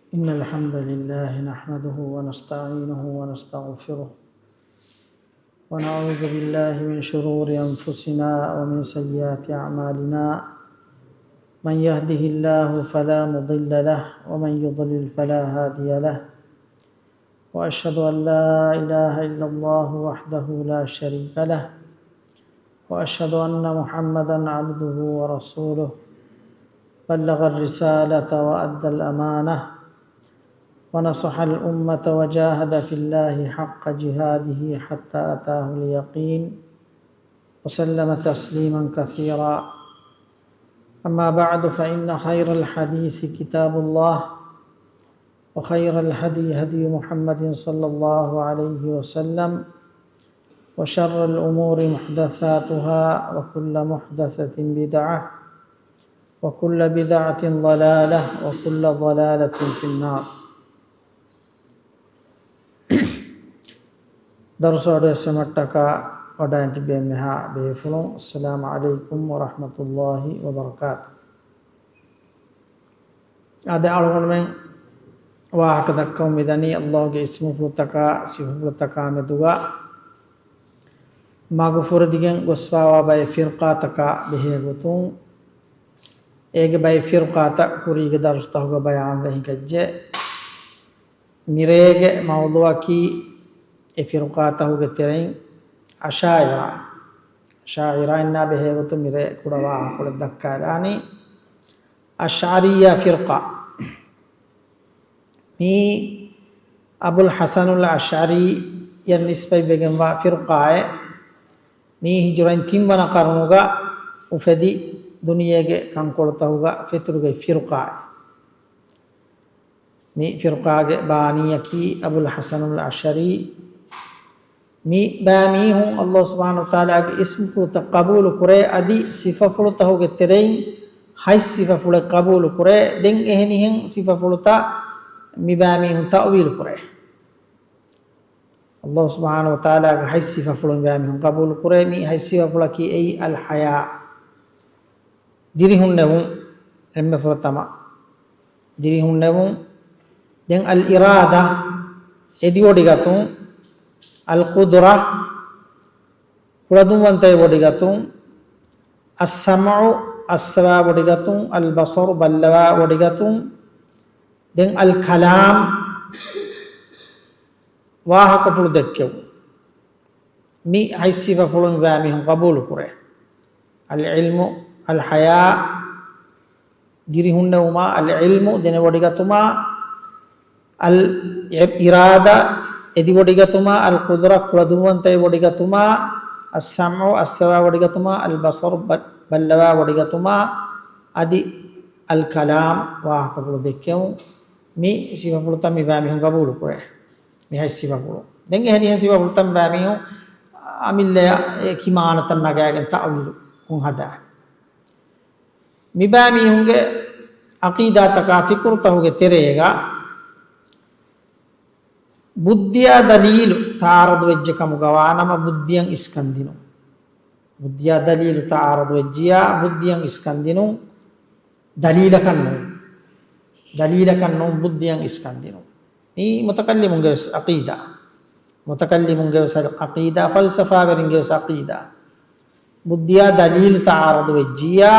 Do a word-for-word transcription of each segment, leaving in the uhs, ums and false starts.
إن الحمد لله نحمده ونستعينه ونستغفره، ونعوذ بالله من شرور أنفسنا ومن سيئات أعمالنا. من يهده الله فلا مضل له، ومن يضلل فلا هادي له. وأشهد أن لا إله إلا الله وحده لا شريك له، وأشهد أن محمدا عبده ورسوله، بلغ الرسالة وأدى الأمانة، ونصح الأمة، وجاهد في الله حق جهاده حتى أتاه اليقين، وسلم تسليما كثيرا. أما بعد، فإن خير الحديث كتاب الله، وخير الهدي هدي محمد صلى الله عليه وسلم، وشر الأمور محدثاتها، وكل محدثة بدعة، وكل بدعة ضلالة، وكل ضلالة في النار. ދަރުސު އަޑުއެއްސެމަށްޓަކާ ވަޑައިން ތިބި އެންމެހާ ބޭފުޅުން، السلام عليكم ورحمة الله وبركاته. އާދެ، އަޅުގަނޑުމެން ވާހަކަ ދައްކަމުން މިދަނީ، ﷲ ގެ އިސްމުފުޅުތަކާ ސިފަފުޅުތަކާ މެދުގަ މަގުފުރެދިގެން ގޮސްފާވާ ބައެއް ފިރުޤާތަކާ ބެހޭ ގޮތުން. އޭގެ ބައެއް ފިރުޤާތައް ކުރީގެ ދަރުސްތަކުގަ ބަޔާންވެ ހިނގައްޖެ. މިރޭގެ މައުޟޫޢަކީ އެ ފިރުޤާތަކުގެ ތެރެއިން އަޝާޢިރާ. އަޝާޢިރާއިންނާ ބެހޭގޮތުން މިރޭ ކުޑަ ވާހަކަކޮޅެއް ދައްކާލާނީ. އަޝްޢަރިއްޔާ ފިރުޤާ. މީ އަބުލް ޙަސަނުލް އަޝްޢަރީއަށް ނިސްބަތްވެގެންވާ ފިރުޤާއެއް. މީ ހިޖުރައިން ތިންވަނަ ޤަރުނުގަ އުފެދި، ދުނިޔޭގެ ކަންކޮޅުތަކުގަ ފެތުރުގަތް ފިރުޤާއެއް. މި ފިރުޤާގެ ބާނީއަކީ އަބުލް ޙަސަނުލް އަޝްޢަރީ. މި ބައިމީހުން ﷲ ސުބްޙާނަހޫ ވަތަޢާލާގެ އިސްމުފުޅުތައް ޤަބޫލު ކުރޭ، އަދި ސިފަފުޅުތަކުގެ ތެރެއިން ހަތް ސިފަފުޅެއް ޤަބޫލު ކުރޭ. ދެން އެހެނިހެން ސިފަފުޅުތައް މި ބައިމީހުން ތައުވީލު ކުރޭ. ﷲ ސުބްޙާނަހޫ ވަތަޢާލާގެ ހަތް ސިފަފުޅު މި ބައިމީހުން ޤަބޫލު ކުރޭ. މި ހަތް ސިފަފުޅަކީ އެއީ އަލްޙަޔާ، ދިރިހުންނެވުން، އެންމެ ފުރަތަމަ ދިރިހުންނެވުން. ދެން އަލްއިރާދާ، އެދިވޮޑިގަތުން. އަލްޤުދުރާ، ކުޅަދުންވަންތަވެވޮޑިގަތުން. އައްސަމްޢު، އައްސަވާވޮޑިގަތުން. އަލްބަޞަރު، ބައްލަވާވޮޑިގަތުން. ދެން އަލްކަލާމް، ވާހަކަފުޅު ދެއްކެވުން. މި ހަތް ސިފަފުޅު މި ބައިމީހުން ޤަބޫލު ކުރޭ. އަލްޢިލްމު، އަލްޙަޔާ، ދިރިހުންނެވުމާ، އަލްޢިލްމު، ދެނެވޮޑިގަތުމާ، އަލް އިރާދާ، އެދިވޮޑިގަތުމާ، އަލްޤުދުރާ، ކުޅަދުންވަންތަވެވޮޑިގަތުމާ، އައްސަމްޢު، އައްސަވާވޮޑިގަތުމާ، އަލްބަޞަރު، ބަ-، ބައްލަވާވޮޑިގަތުމާ، އަދި އަލްކަލާމް، ވާހަކަފުޅު ދެއްކެވުން. މި ސިފަފުޅުތައް މި ބައިމީހުން ޤަބޫލު ކުރޭ. މި ހަތް ސިފަފުޅު. ދެން އެހެނިހެން ސިފަފުޅުތައް މި ބައިމީހުން އަމިއްލަޔަށް އެ ކިމާނަތައް ނަގާގެން ތައުވީލު ކޮށް ހަދާ. މި ބައިމީހުންގެ ޢަޤީދާތަކާ ފިކުރުތަކުގެ ތެރޭގަ ބުއްދިއާ ދަލީލު ތަޢާރަޟު ވެއްޖެ ކަމުގަ ވާނަމަ، ބުއްދިއަށް އިސްކަން ދިނުން. ބުއްދިއާ ދަލީލު ތަޢާރަޟު ވެއްޖިޔާ، ބުއްދިއަށް އިސްކަން ދިނުން. ދަލީލަކަށް ނޫން. ދަލީލަކަށް ނޫން، ބުއްދިއަށް އިސްކަން ދިނުން. މީ މުތަކައްލިމުންގެ ވެސް ޢަޤީދާ. މުތަކައްލިމުންގެ ވެސް ޢަޤީދާ، ފަލްސަފާވެރިންގެ ވެސް ޢަޤީދާ. ބުއްދިއާ ދަލީލު ތަޢާރަޟު ވެއްޖިޔާ،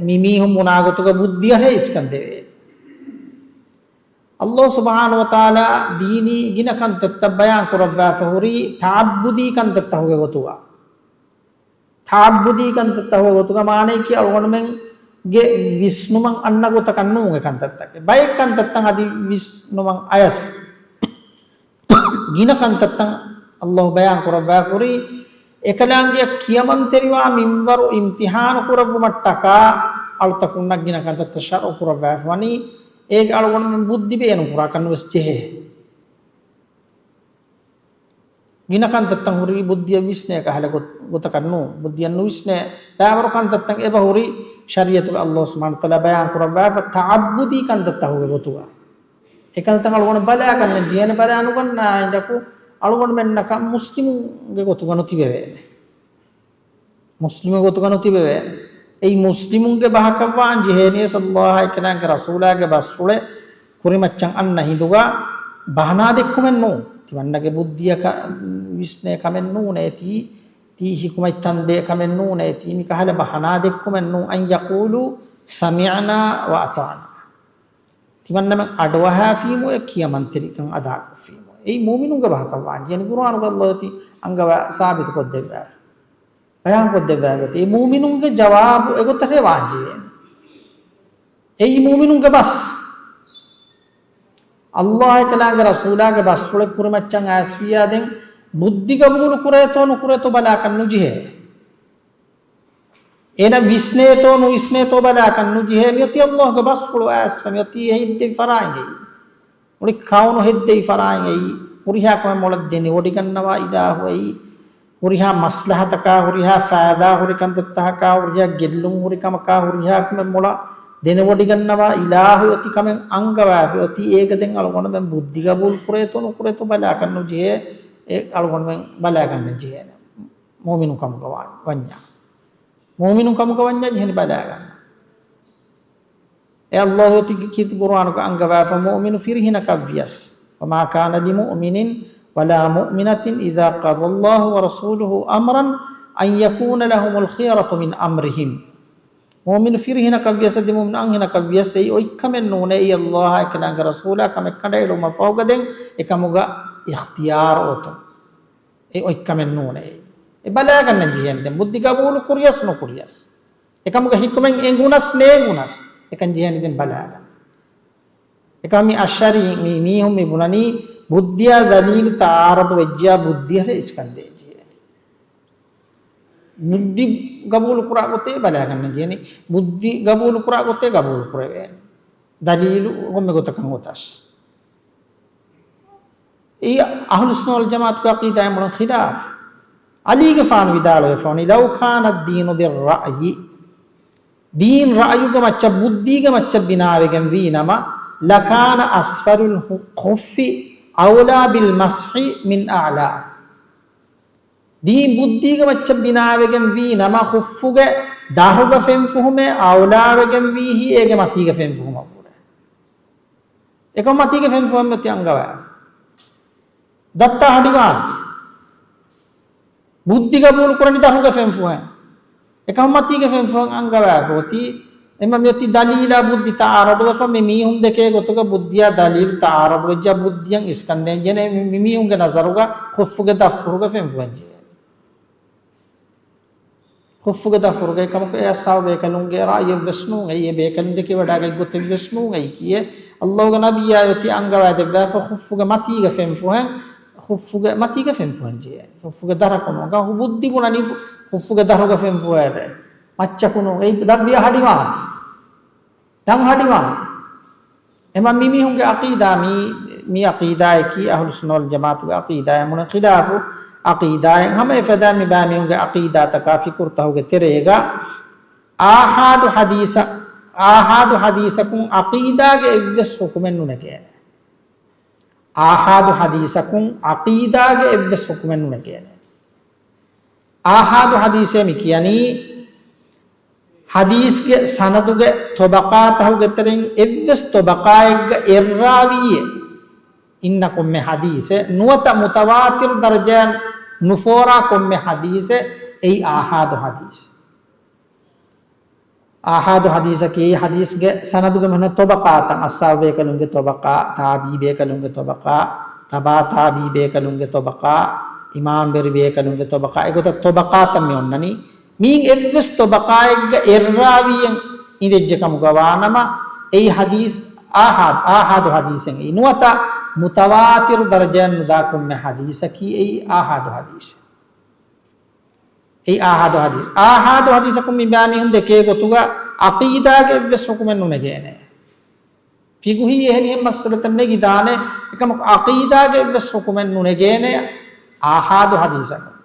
މި މީހުން ބުނާ ގޮތުގަ ބުއްދިއަށޭ އިސްކަން ދެވޭ. ﷲ ސުބްޙާނަހޫ ވަތަޢާލާ ދީނީ ގިނަ ކަންތައްތައް ބަޔާން ކުރައްވާފަ ހުރީ ތަޢައްބުދީ ކަންތައްތަކުގެ ގޮތުގަ. ތަޢައްބުދީ ކަންތައްތަކުގެ ގޮތުގަ މާނައަކީ އަޅުގަނޑުމެންގެ ވިސްނުމަށް އަންނަ ގޮތަކަށް ނޫން އެ ކަންތައްތަކެއް. ބައެއް ކަންތައްތައް އަދި ވިސްނުމަށް އަޔަސް. ގިނަ ކަންތައްތައް ﷲ ބަޔާން ކުރައްވާފަ ހުރީ، އެކަލާނގެއަށް ކިޔަމަންތެރިވާ މިންވަރު އިމްތިޙާނު ކުރެއްވުމަށްޓަކާ އަޅުތަކުންނަށް ގިނަ ކަންތައްތައް ޝަރުޢު ކުރައްވާފަ ވަނީ، އޭގެ އަޅުގަނޑުމެން ބުއްދި ބޭނުން ކުރާކަށް ނުވެސް ޖެހޭ. ގިނަ ކަންތައްތައް ހުރީ ބުއްދިއަށް ވިސްނޭ ކަހަލަ ގޮ-، ގޮތަކަށް ނޫން. ބުއްދިއަށް ނުވިސްނޭ. ބައިވަރު ކަންތައްތައް އެބަ ހުރީ ޝަރީޢަތުގަ ﷲ ސުބްޙާނަހޫ ވަތަޢާލާ ބަޔާން ކުރައްވާފަ ތަޢައްބުދީ ކަންތައްތަކުގެ ގޮތުގަ. އެކަންތައް އަޅުގަނޑު ބަލާކަށް ނެން ޖެހޭނެ، ބަލާ ނުގަންނާ ހިނދަކު އަޅުގަނޑުމެންނަކަށް މުސްލިމުންގެ ގޮތުގަ ނުތިބެވޭނެ. މުސްލިމު ގޮތުގަ ނުތިބެވޭނެ. އެއީ މުސްލިމުންގެ ބަހަކަށްވާން ޖެހޭނީ ވެސް ﷲ އާ އެކަލާނގެ ރަސޫލާގެ ބަސްފުޅެއް ކުރިމައްޗަށް އަންނަ ހިނދުގަ ބަހަނާ ދެއްކުމެއް ނޫން. ތިމަންނަގެ ބުއްދިއަކަށް ވިސްނޭ ކަމެއް ނޫނޭ ތީ، ތީ ހިކުމަތް ތަންދޭ ކަމެއް ނޫނޭ ތީ، މި ކަހަލަ ބަހަނާ ދެއްކުމެއް ނޫން. أن يقولوا سمعنا وأطعنا. ތިމަންނަމެން އަޑުއަހާފީމުއޭ، ކިޔަމަންތެރިކަން އަދާކޮށްފީމުއޭ. އެއީ މުއުމިނުންގެ ބަހަކަށް ވާންޖެހޭނެ. ޤުރުއާނުގަ ﷲ އޮތީ އަންގަވާ ސާބިތުކޮށްދެއްވާފަ. ބަޔާންކޮށްދެއްވާފަ. އެ މުއުމިނުންގެ ޖަވާބު އެގޮތަށޭ ވާންޖެހޭނެ. އެއީ މުއުމިނުންގެ ބަސް. ﷲ އެކަލާނގެ ރަސޫލާގެ ބަސްފުޅެއް ކުރިމައްޗަށް އައިސްފިއްޔާ ދެން ބުއްދި ގަބޫލު ކުރޭތޯ ނުކުރޭތޯ ބަލާކަށް ނުޖެހޭ. އޭނަ ވިސްނޭތޯ ނުވިސްނޭތޯ ބަލާކަށް ނުޖެހޭ. މިއޮތީ ﷲ ގެ ބަސްފުޅު އައިސްފަ. މިއޮތީ ހެއްދެވި ފަރާތް އެއީ. މުޅި ކައުނު ހެއްދެވި ފަރާތް އެއީ. ހުރިހާ ކަމެއް މޮޅަށް ދެނެވޮޑިގަންނަވާ އިލާހު އެއީ. ހުރިހާ މަސްލަހަތަކާ، ހުރިހާ ފައިދާ ހުރި ކަންތައްތަކާ، ހުރިހާ ގެއްލުން ހުރި ކަމަކާ، ހުރިހާ ކަމެއް މޮޅަށް ދެނެވޮޑިގަންނަވާ އިލާހު އޮތި ކަމެއް އަންގަވާފަ އޮތީ. އޭގަ ދެން އަޅުގަނޑުމެން ބުއްދި ގަބޫލު ކުރޭތޯ ނުކުރޭތޯ ބަލާކަށް ނުޖެހޭ. އެ އަޅުގަނޑުމެން ބަލާގަންނަން ޖެހޭނެ. މުއުމިނު ކަމުގަ ވާ-، ވަންޏާ. މުއުމިނު ކަމުގަ ވަންޏާ ޖެހެނީ ބަލާގަންނަން. އެ ﷲ އޮތީ ކީރިތި ޤުރުއާނުގަ އަންގަވާފަ މުއުމިނު ފިރިހިނަކަށްވިޔަސް، وما كان لمؤمن ولا مؤمنة إذا قضى الله ورسوله أمرا أن يكون لهم الخيرة من أمرهم. މުއުމިނު ފިރިހިނަކަށްވިޔަސް އަދި މުއުމިނު އަންހެނަކަށްވިޔަސް އެއީ އޮތްކަމެއް ނޫނޭ، އެއީ ﷲ އާ އެކަލާނގެ ރަސޫލާ ކަމެއް ކަނޑައެޅުމަށް ފަހުގަ ދެން އެކަމުގަ އިޚްތިޔާރު އޮތުން. އެ އޮތްކަމެއް ނޫނޭ. އެ ބަލާގަންނަން ޖެހޭނެ ދެން ބުއްދި ގަބޫލު ކުރިޔަސް ނުކުރިޔަސް. އެކަމުގެ ހިކުމަތް އެނގުނަސް ނޭނގުނަސް އެކަން ޖެހޭނެ ދެން ބަލާގަން. އެކަމް މި އަޝްޢަރީ މި މީހުން މި ބުނަނީ ބުއްދިއާ ދަލީލު ތަޢާރަޟު ވެއްޖިޔާ ބުއްދިއަށް އިސްކަން ދޭން ޖެހޭނެ. ބުއްދި ގަބޫލު ކުރާ ގޮތޭ ބަލާގަންނަން ޖެހޭނެ. ބުއްދި ގަބޫލު ކުރާ ގޮތޭ ގަބޫލު ކުރެވޭނެ. ދަލީލު ކޮންމެ ގޮތަކަށް އޮތަސް. އެއީ އަހުލުއްސުންނަ ވަލްޖަމާޢަތުގެ ޢަޤީދާއާ މުޅިން ޚިލާފު. ޢަލީގެފާނު ވިދާޅުވެފަ ވަނީ، لو كان الدين بالرأي، ދީން ރައުޔުގެ މައްޗަށް، ބުއްދީގެ މައްޗަށް ބިނާވެގެން ވީ ނަމަ، لكان أسفل الخف أولى بالمسح من أعلاه. ދީން ބުއްދީގެ މައްޗަށް ބިނާވެގެން ވީ ނަމަ، ޚުއްފުގެ ދަށުގަ ފެންފުހުމޭ އައުލާވެގެން ވީ ހި އޭގެ މަތީގަ ފެންފުހުމަށްވުރެ. އެކަމަކު މަތީގެ ފެންފުހެއް މިއޮތީ އަންގަވާ. ދައްތާ ހަޑިވާން. ބުއްދި ގަބޫލު ކުރަނީ ދަށުގެ ފެންފުހެއް. އެކަމަކު މަތީގެ ފެންފުހެއް އަންގަވާފަ އޮތީ. އެމަ މިއޮތީ ދަލީލާ ބުއްދި ތަޢާރަޟުވެފަ، މި މީހުން ދެކޭ ގޮތުގަ ބުއްދިއާ ދަލީލު ތަޢާރަޟުވެއްޖާ ބުއްދިއަށް އިސްކަންދޭން ޖެހޭނެ. މި، މި މީހުންގެ ނަޒަރުގަ ޚުއްފުގެ ދަށްފުހުގަ ފެންފުހެއް ޖެހޭނެ. ޚުއްފުގެ ދަށްފުހުގަ ކަމަކު އެ އަޞްޙާބު ބޭކަލުންގެ ރައުޔެއްވެސް ނޫން އެއީ، އެ ބޭކަލުން ދެކެވަޑައިގަތް ގޮތެއްވެސް ނޫން އެއީ ކިޔޭ. ﷲގެ ނަބިއްޔާ އޮތީ އަންގަވާ ދެއްވާފަ ޚުއްފުގެ މަތީގަ ފެންފުހެއް، ޚުއްފުގެ މަތީގަ ފެންފުހެއް ޖެހޭނެ. ޚުއްފުގެ ދަށަކު ނޫން. ބުއްދި ބުނަނީ ޚުއްފުގެ ދަށުގަ ފެންފުހެއް. މައްޗަކު ނޫން. އެއީ ދަށްވިޔާ ހަޑިވާނެ. ދަށް ހަޑިވާން. އެމަ މި މީހުންގެ ޢަޤީދާ މީ، މި ޢަޤީދާއަކީ އަހުލުއްސުންނަ ވަލްޖަމާޢަތުގެ ޢަޤީދާއާ މުޅިން ޚިލާފު ޢަޤީދާއެއް. ހަމަ އެފަދައިން މި ބައިމީހުންގެ ޢަޤީދާތަކާ ފިކުރުތަކުގެ ތެރޭގަ އާޙާދު ޙަދީޘަށް، އާޙާދު ޙަދީޘަކުން ޢަޤީދާގެ އެއްވެސް ޙުކުމެއް ނުނެގޭނެ. އާޙާދު ޙަދީޘަކުން ޢަޤީދާގެ އެއްވެސް ޙުކުމެއް ނުނެގޭނެ. އާޙާދު ޙަދީޘޭ މި ކިޔަނީ، ޙަދީޘްގެ ސަނަދުގެ ޠަބަޤާތަކުގެ ތެރެއިން އެއްވެސް ޠަބަޤާއެއްގަ އެއްރާވީއެއް އިންނަ ކޮންމެ ޙަދީޘެއް ނުވަތަ މުތަވާތިރު ދަރަޖައަށް ނުފޯރާ ކޮންމެ ޙަދީޘެއް އެއީ އާޙާދު ޙަދީޘް. އާޙާދު ޙަދީޘަކީ ޙަދީޘްގެ ސަނަދުގެ މިހުން ޠަބަޤާތައް، އަޞްޙާބު ބޭކަލުންގެ ޠަބަޤާ، ތާބިޢީ ބޭކަލުންގެ ޠަބަޤާ، ތަބާ ތާބިޢީ ބޭކަލުންގެ ޠަބަޤާ، އިމާމްވެރި ބޭކަލުންގެ ޠަބަޤާ، އެގޮތަށް ޠަބަޤާތައް މި އޮންނަނީ. މީން އެއްވެސް ޠަބަޤާއެއްގަ އެއްރާވީއެއް އިނދެއްޖެ ކަމުގަ ވާނަމަ، އެއީ ޙަދީޘް އާޙާދު، އާޙާދު ޙަދީޘެއް އެއީ. ނުވަތަ މުތަވާތިރު ދަރަޖައަށް ނުދާ ކޮންމެ ޙަދީޘަކީ އެއީ އާޙާދު ޙަދީޘެއް. އެއީ އާޙާދު ޙަދީޘް. އާޙާދު ޙަދީޘަކުން މި ބައިމީހުން ދެކޭ ގޮތުގަ ޢަޤީދާގެ އެއްވެސް ޙުކުމެއް ނުނެގޭނެ. ފިޤުހީ އެހެނިހެން މައްސަލަތައް ނެގިދާނެ، އެކަމަކު ޢަޤީދާގެ އެއްވެސް ޙުކުމެއް ނުނެގޭނެ އާޙާދު ޙަދީޘަކުން.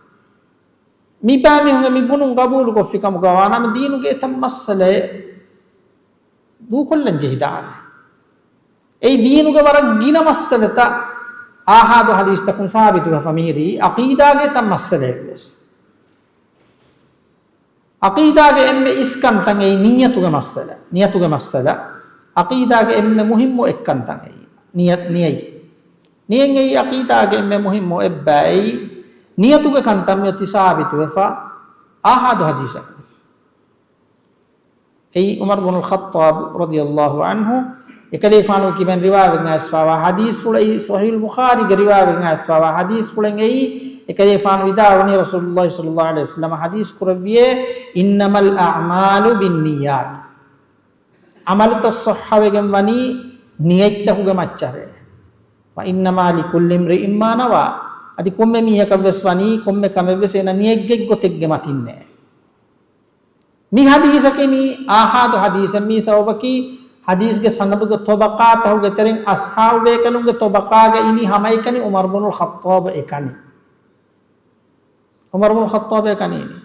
މި ބައިމީހުންގެ މި ބުނުން ޤަބޫލުކޮށްފި ކަމުގަ ވާނަމަ، ދީނުގެ އެތައް މައްސަލައެއް ދޫކޮށްލަން ޖެހިދާނެ. އެއީ ދީނުގެ ވަރަށް ގިނަ މައްސަލަތައް އާޙާދު ޙަދީޘްތަކުން ސާބިތުވެފަ މިހިރީ، ޢަޤީދާގެ އެތައް މައްސަލައެއްވެސް. ޢަޤީދާގެ އެންމެ އިސްކަންތައް އެއީ ނިޔަތުގެ މައްސަލަ. ނިޔަތުގެ މައްސަލަ ޢަޤީދާގެ އެންމެ މުހިއްމު އެއްކަންތައް އެއީ. ނިޔަތް، ނިޔަތް. ނިޔަތް އެއީ ޢަޤީދާގެ އެންމެ މުހިއްމު އެއްބައި. ނިޔަތުގެ ކަންތައް މިއޮތީ ސާބިތުވެފަ އާހާދު ޙަދީޘަކުން. އެއީ ޢުމަރު ބުނުލް ޚައްޠާބު ރަޟިޔަﷲ ޢަންހު އެކަލޭފާނު ކިބެން ރިވާވެގެން އައިސްފާވާ ޙަދީޘްފުޅެއް، ޞަޙީޙުލް ބުޚާރީގެ ރިވާވެގެން އައިސްފާވާ ޙަދީޘްފުޅެއް އެއީ، އެކަލޭފާނު ވިދާޅުވަނީ، ރަސޫލުﷲ ޞައްލަﷲ ޢަލައިހި ވަސައްލަމަ ޙަދީޘް ކުރެއްވިޔޭ، "إنما الأعمال بالنيات." ޢަމަލުތައް ޞައްޙަވެގެން ވަނީ ނިޔަތްތަކުގެ މައްޗަށޭ. "وإنما لكل امرئ ما نوى." އަދި ކޮންމެ މީހަކަށްވެސް ވަނީ ކޮންމެ ކަމެއްވެސް އޭނަ ނިޔަތްގެ ގޮތެއްގެ މަތިންނޭ. މި ޙަދީޘަކީ މީ އާޙާދު ޙަދީޘެއް. މީ ސަބަބަކީ ޙަދީޘްގެ ސަނަދުގެ ޠަބަޤާތަކުގެ ތެރެއިން އަޞްޙާބު ބޭކަލުންގެ ޠަބަޤާގަ އިނީ ހަމައެކަނި ޢުމަރު ބުނުލް ޚައްޠާބު އެކަނި. ޢުމަރު ބުނުލް ޚައްޠާބު އެކަނި އިނީ.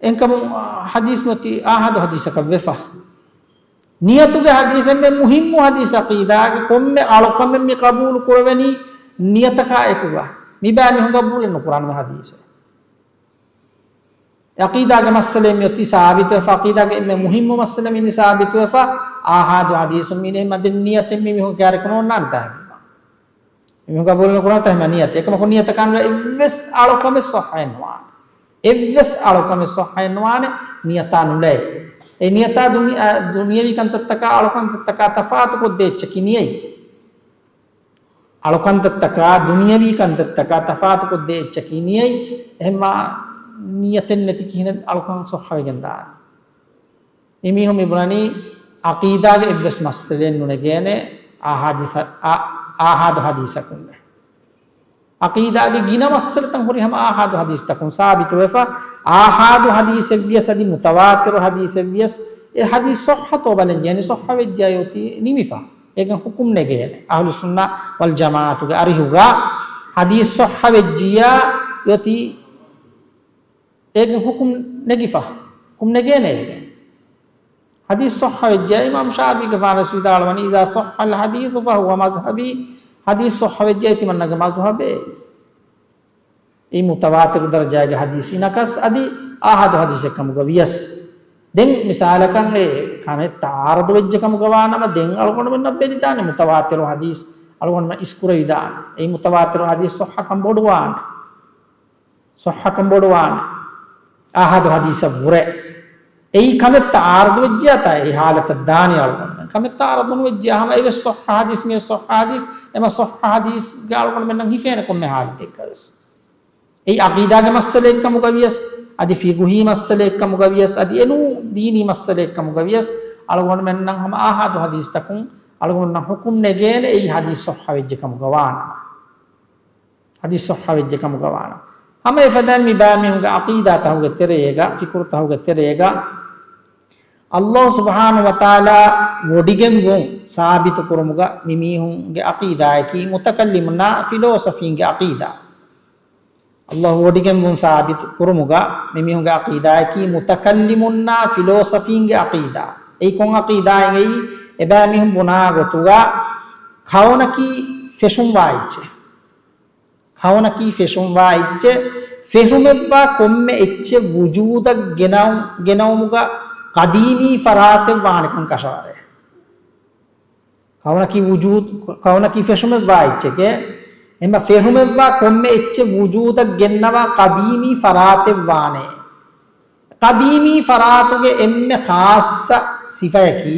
އެހެންކަމުން ޙަދީޘް ނުވަތީ އާޙާދު ޙަދީޘަކަށް ވެފަ. ނިޔަތުގެ ޙަދީޘް އެންމެ މުހިއްމު ޙަދީޘް ޢަޤީދާގެ ކޮންމެ އަޅުކަމެއް މި ޤަބޫލު ކުރެވެނީ ނިޔަތަކާ އެކުގަ. މިބައި މީހުން ޤަބޫލެއް ނުކުރާނެ މި ޙަދީޘެއް. ޢަޤީދާގެ މައްސަލައެއް މިއޮތީ ސާބިތުވެފަ، ޢަޤީދާގެ އެންމެ މުހިއްމު މައްސަލަ މި ސާބިތުވެފަ، އާޙާދު ޙަދީޘުން މި ނެހި މަދެން ނިޔަތެއް މި މީހުން ކާރިކު ނޯންނާނެ ތާ މީ. މީހުން ޤަބޫލު ނުކުރާ ތާ މީ ނިޔަތެއް. އެކަމަކު ނިޔަތަކާން އެއްވެސް އަޅުކަމެއް ޞައްޙައެއް ނުވާނެ. އެއްވެސް އަޅުކަމެއް ޞައްޙައެއް ނުވާނެ ނިޔަތާ ނުލައި. އެ ނިޔަތާ ދުނި-، އަ، ދުނިޔަވީ ކަންތައްތަކާ އަޅުކަންތައްތަކާ ތަފާތުކޮށްދޭ އެއްޗަކީ ނިޔަތް. އަޅުކަންތައްތަކާ، ދުނިޔަވީ ކަންތައްތަކާ ތަފާތުކޮށްދޭ އެއްޗަކީ ނިޔަތް. އެހެންމާ ނިޔަތެއް ނެތި ކިހިނެއް އަޅުކަން ޞައްޙަވެގެން ދާނެ؟ މި މީހުން މި ބުނަނީ ޢަޤީދާގެ އެއްވެސް މައްސަލައެއް ނުނެގޭނެ އާޙާދިސަ-، އާ-، އާޙާދު ޙަދީޘަކުންނެ. ޢަޤީދާގެ ގިނަ މައްސަލަތައް ހުރި ހަމަ އާޙާދު ޙަދީޘްތަކުން ސާބިތުވެފަ، އާޙާދު ޙަދީޘެއްވިޔަސް އަދި މުތަވާތިރު ޙަދީޘެއްވިޔަސް، އެ ޙަދީޘް ޞައްޙަތޯ ބަލަން ޖެހޭނެ، ޞައްޙަވެއްޖެއްޔާ އޮތީ ނިމިފަ. އޭގެން ޙުކުމް ނެގޭނެ. އަހުލުއްސުންނަ ވަލްޖަމާޢަތުގެ އަރިހުގަ ޙަދީޘް ޞައްޙަވެއްޖިއްޔާ އޮތީ އޭގެން ޙުކުމް ނެގިފަ. ޙުކުމް ނެގޭނެ އޭގެން. ޙަދީޘް ޞައްޙަވެއްޖެއްޔާ އިމާމް ޝާފިޢީގެފާނުވެސް ވިދާޅުވަނީ، "إذا صح الحديث فهو مذهبي." ޙަދީޘް ޞައްޙަވެއްޖެއްޔާ ތިމަންނަގެ މަޛުހަބޭ. އެއީ މުތަވާތިރު ދަރަޖާގެ ޙަދީޘް އިނަކަސް އަދި އާޙާދު ޙަދީޘެއް ކަމުގަ ވިޔަސް. ދެން މިސާލަކަށް އެ ކަމެއް ތަޢާރަޟު ވެއްޖެ ކަމުގަ ވާނަމަ، ދެން އަޅުގަނޑުމެންނަށް ބެލިދާނެ މުތަވާތިރު ޙަދީޘް އަޅުގަނޑުމެން އިސްކުރެވިދާނެ. އެއީ މުތަވާތިރު ޙަދީޘް ޞައްޙަކަން ބޮޑުވާނެ. ޞައްޙަކަން ބޮޑުވާނެ. އާޙާދު ޙަދީޘަށްވުރެ. އެއީ ކަމެއް ތަޢާރަޟު ވެއްޖެއްޔާ ތާ އެ ޙާލަތަށް ދާނީ އަޅުގަނޑުމެން. ކަމެއް ތަޢާރަޟު ނުވެއްޖެއްޔާ ހަމަ އެވެސް ޞައްޙަ ޙަދީޘް، މިވެސް ޞައްޙަ ޙަދީޘް، އެމަ ޞައްޙަ ޙަދީޘްގަ އަޅުގަނޑުމެންނަށް ހިފޭނެ ކޮންމެ ޙާލަތެއްގަވެސް. އެއީ ޢަޤީދާގެ މައްސަލައެއްކަމުގަ ވިޔަސް، އަދި ފިޤުހީ މައްސަލައެއްކަމުގަ ވިޔަސް، އަދި އެނޫ ދީނީ މައްސަލައެއްކަމުގަ ވިޔަސް، އަޅުގަނޑުމެންނަށް ހަމަ އާޙާދު ޙަދީޘްތަކުން އަޅުގަނޑުމެންނަށް ޙުކުމް ނެގޭނެ އެއީ ޙަދީޘް ޞައްޙަ ވެއްޖެ ކަމުގަ ވާނަމަ. ޙަދީޘް ޞައްޙަ ވެއްޖެ ކަމުގަ ވާނަމަ. ހަމަ އެފަދައިން މި ބައިމީހުންގެ ޢަޤީދާތަކުގެ ތެރޭގަ، ފިކުރުތަކުގެ ތެރޭގަ، ﷲ ސުބްޙާނަހޫ ވަތަޢާލާ ވޮޑިގެންވުން ސާބިތު ކުރުމުގަ މި މީހުންގެ ޢަޤީދާއަކީ މުތަކައްލިމުންނާ ފިލޯސަފީންގެ ޢަޤީދާ. ﷲ ވޮޑިގެންވުން ސާބިތު ކުރުމުގަ މި މީހުންގެ ޢަޤީދާއަކީ މުތަކައްލިމުންނާ ފިލޯސަފީންގެ ޢަޤީދާ. އެއީ ކޮން ޢަޤީދާއެއް؟ އެއީ އެބައިމީހުން ބުނާ ގޮތުގަ ކައުނަކީ ފެށުންވާ އެއްޗެއް. ކައުނަކީ ފެށުންވާ އެއްޗެއް، ފެށުމެއްވާ ކޮންމެ އެއްޗެއް ވުޖޫދަށް ގެނައު-، ގެނައުމުގަ ޤަދީމީ ފަރާތެއް ވާނެކަން ކަށަވަރޭ. ކައުނަކީ ވުޖޫދު، ކައުނަކީ ފެށުމެއްވާ އެއްޗެކޭ. އެހެންމަ ފެށުމެއްވާ ކޮންމެ އެއްޗެއް ވުޖޫދަށް ގެންނަވާ ޤަދީމީ ފަރާތެއް ވާނެ. ޤަދީމީ ފަރާތުގެ އެންމެ ޚާއްޞަ ސިފަޔަކީ،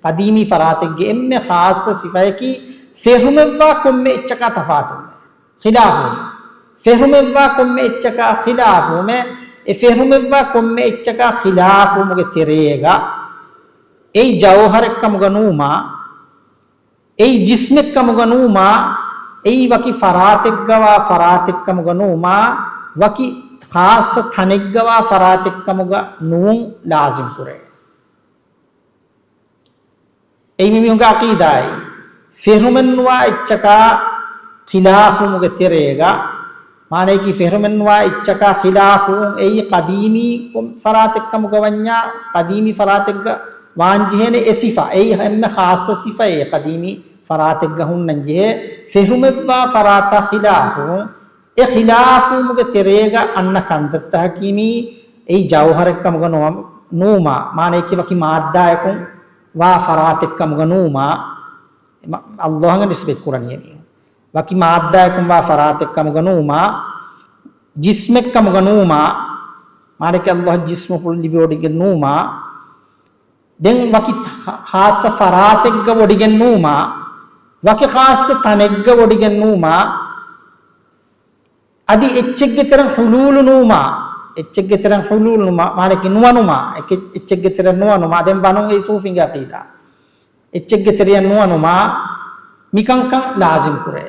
ޤަދީމީ ފަރާތެއްގެ އެންމެ ޚާއްޞަ ސިފަޔަކީ، ފެށުމެއްވާ ކޮންމެ އެއްޗަކާ ތަފާތުވުމެއް، ޚިލާފުވުމެއް. ފެށުމެއްވާ ކޮންމެ އެއްޗަކާ ޚިލާފުވުމެއް، އެ ފެށުމެއްވާ ކޮންމެ އެއްޗަކާ ޚިލާފުވުމުގެ ތެރޭގަ، އެއީ ޖައުހަރެއްކަމުގަ ނޫމާ، އެއީ ޖިސްމެއްކަމުގަ ނޫމާ، އެއީ ވަކި ފަރާތެއްގަވާ ފަރާތެއްކަމުގަ ނޫމާ، ވަކި ޚާއްޞަ ތަނެއްގަވާ ފަރާތެއްކަމުގަ ނޫން ލާޒިމްކުރޭ. އެއީ މި މީހުންގެ ޢަޤީދާއެއް. ފެށުމެއްނުވާ އެއްޗަކާ ޚިލާފުވުމުގެ ތެރޭގަ، މާނަޔަކީ ފެށުމެއްނުވާ އެއްޗަކާ ޚިލާފުވުން އެއީ ޤަދީމީ ކޮން ފަރާތެއްކަމުގަ ވަންޏާ، ޤަދީމީ ފަރާތެއްގަ ވާންޖެހޭނެ އެ ސިފަ. އެއީ އެންމެ ޚާއްޞަ ސިފައެއް ޤަދީމީ ފަރާތެއްގަ ހުންނަންޖެހޭ. ފެށުމެއްވާ ފަރާތާ ޚިލާފުވުން، އެ ޚިލާފުވުމުގެ ތެރޭގަ އަންނަ ކަންތައްތަކަކީ މީ އެއީ ޖައުހަރެއްކަމުގަ ނުވަ-، ނޫމާ، މާނަޔަކީ ވަކި މާއްދާއަކުން ވާ ފަރާތެއްކަމުގަ ނޫމާ، މަ-، ﷲ އަށް ނިސްބަތް ކުރަނީ އެމީހުން. ވަކި މާއްދާއަކުން ވާ ފަރާތެއް ކަމުގަ ނޫމާ، ޖިސްމެއް ކަމުގަ ނޫމާ، މާނައަކީ ﷲ އަށް ޖިސްމުފުޅު ލިބިވޮޑިގެން ނޫމާ، ދެން ވަކި ޚާއްޞަ ފަރާތެއްގަ ވޮޑިގެން ނޫމާ، ވަކި ޚާއްޞަ ތަނެއްގަ ވޮޑިގެން ނޫމާ، އަދި އެއްޗެއްގެ ތެރެއިން ޙުލޫލު ނޫމާ، އެއްޗެއްގެ ތެރެއިން ޙުލޫލު ނުމާ، މާނައަކީ ނުވަނުމާ، އެކެއް-، އެއްޗެއްގެ ތެރެއިން ނުވަނުމާ، ދެން ވަނުން އެއީ ޞޫފީންގެ ޢަޤީދާ. އެއްޗެއްގެ ތެރެއިން ނުވަނުމާ، މިކަންކަން ލާޒިމް ކުރޭ.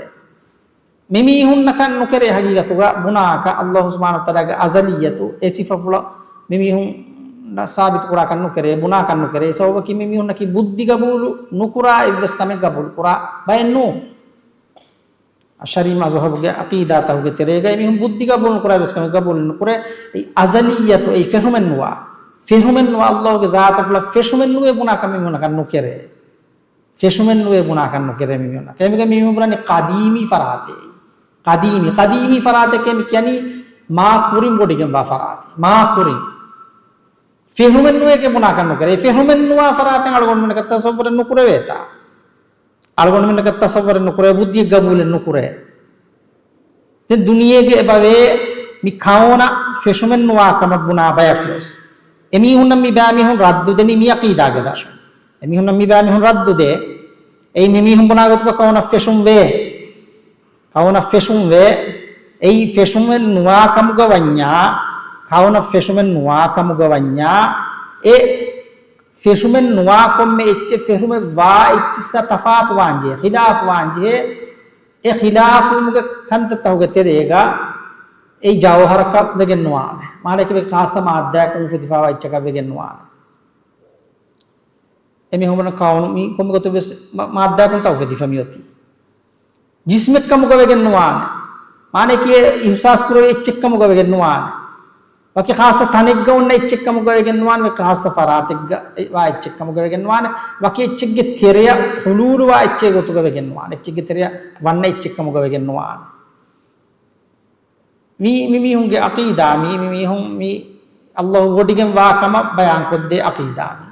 މިމީހުންނަކަށް ނުކެރޭ ޙަޤީޤަތުގަ ބުނާކަށް، ﷲ ސުބްޙާނަހޫ ވަތަޢާލާގެ އަޒަލިއްޔަތު، އެ ސިފަފުޅަށް މިމީހުން ސާބިތު ކުރާކަށް ނުކެރޭ، ބުނާކަށް ނުކެރޭ. ސަބަބަކީ މިމީހުންނަކީ ބުއްދި ގަބޫލު ނުކުރާ އެއްވެސް ކަމެއް ގަބޫލު ކުރާ ބައެއް ނޫން. އަޝްޢަރީ މަޒުހަބުގެ ޢަޤީދާތަކުގެ ތެރޭގައި މީހުން ބުއްދި ގަބޫލު ނުކުރާ އެއްވެސް ކަމެއް ގަބޫލު ނުކުރޭ. އެއީ އަޒަލިއްޔަތު، އެއީ ފެށުމެއް ނުވާ، ފެށުމެއް ނުވާ ﷲ ގެ ޒާތުފުޅަށް ފެށުމެއް ނުވޭ ބުނާކަށް މީހުންނަކަށް ނުކެރޭ. ފެށުމެއް ނުވޭ ބުނާކަށް ނުކެރޭ މި މީހުންނަކަށް. އެމީހުން ބުނަނީ ޤަދީމީ ފަރާތެއް. ޤަދީމީ، ޤަދީމީ ފަރާތެކޭ މި ކިޔަނީ މާ ކުރިން ވޮޑިގެންވާ ފަރާތެއް. މާ ކުރިން. ފެށުމެއް ނުވޭކޭ ބުނާކަށް ނުކެރޭ. އެ ފެށުމެއް ނުވާ ފަރާތެއް އަޅުގަނޑުމެންނަކަށް ތަޞައްވަރެއް ނުކުރެވޭތާ. އަޅުގަނޑުމެންނަކަށް ތަޞައްވަރެއް ނުކުރޭ، ބުއްދިއެއް ގަބޫލެއް ނުކުރޭ. ދެން ދުނިޔޭގެ އެބަވޭ މި ކައުނަށް ފެށުމެއް ނުވާ ކަމަށް ބުނާ ބަޔަކުވެސް. އެމީހުންނަށް މި ބައިމީހުން ރައްދު ދެނީ މި ޢަޤީދާގެ ދަށުން. އެމީހުންނަށް މި ބައިމީހުން ރައްދު ދޭ. އެއީ މިމީހުން ބުނާ ގޮތުގަ ކައުނަށް ފެށުން ވޭ. ކައުނަށް ފެށުން ވޭ. އެއީ ފެށުމެއް ނުވާ ކަމުގަ ވަންޏާ، ކައުނަށް ފެށުމެއް ނުވާ ކަމުގަ ވަންޏާ، އެ ފެށުމެއް ނުވާ ކޮންމެ އެއްޗެއް ފެށުމެއް ވާ އެއްޗިއްސާ ތަފާތު ވާންޖެހޭ، ޚިލާފު ވާންޖެހޭ. އެ ޚިލާފުވުމުގެ ކަންތައްތަކުގެ ތެރޭގަ އެއީ ޖައުހަރަކަށް ވެގެން ނުވާނެ. މާނައަކީ ވެ ޚާއްޞަ މާއްދާއަކުން އުފެދިފާވާ އެއްޗަކަށް ވެގެން ނުވާނެ. އެމީހުން ބުނަނީ ކައުނު މީ ކޮންމެ ގޮތެއްވެސް މަ-، މާއްދާއަކުން ތަ އުފެދިފަ މިއޮތީ. ޖިސްމެއް ކަމުގަ ވެގެން ނުވާނެ. މާނައަކީ އިޙްސާސް ކުރެވޭ އެއްޗެއް ކަމުގަ ވެގެން ނުވާނެ. ވަކި ޚާއްޞަ ތަނެއްގަ އޮންނަ އެއްޗެއް ކަމުގަ ވެގެން ނުވާނެ. ވަކި ޚާއްޞަ ފަރާތެއްގަ ވާ އެއްޗެއް ކަމުގަ ވެގެން ނުވާނެ. ވަކި އެއްޗެއްގެ ތެރެއަށް ޙުލޫލުވާ އެއްޗެއް ގޮތުގަ ވެގެން ނުވާނެ. އެއްޗެއްގެ ތެރެއަށް ވަންނަ އެއްޗެއް ކަމުގަ ވެގެން ނުވާނެ. މީ މިމީހުންގެ ޢަޤީދާ މީ، މިމީހުން މީ ﷲ ވޮޑިގެން ވާ ކަމަށް ބަޔާންކޮށްދޭ ޢަޤީދާ މީ.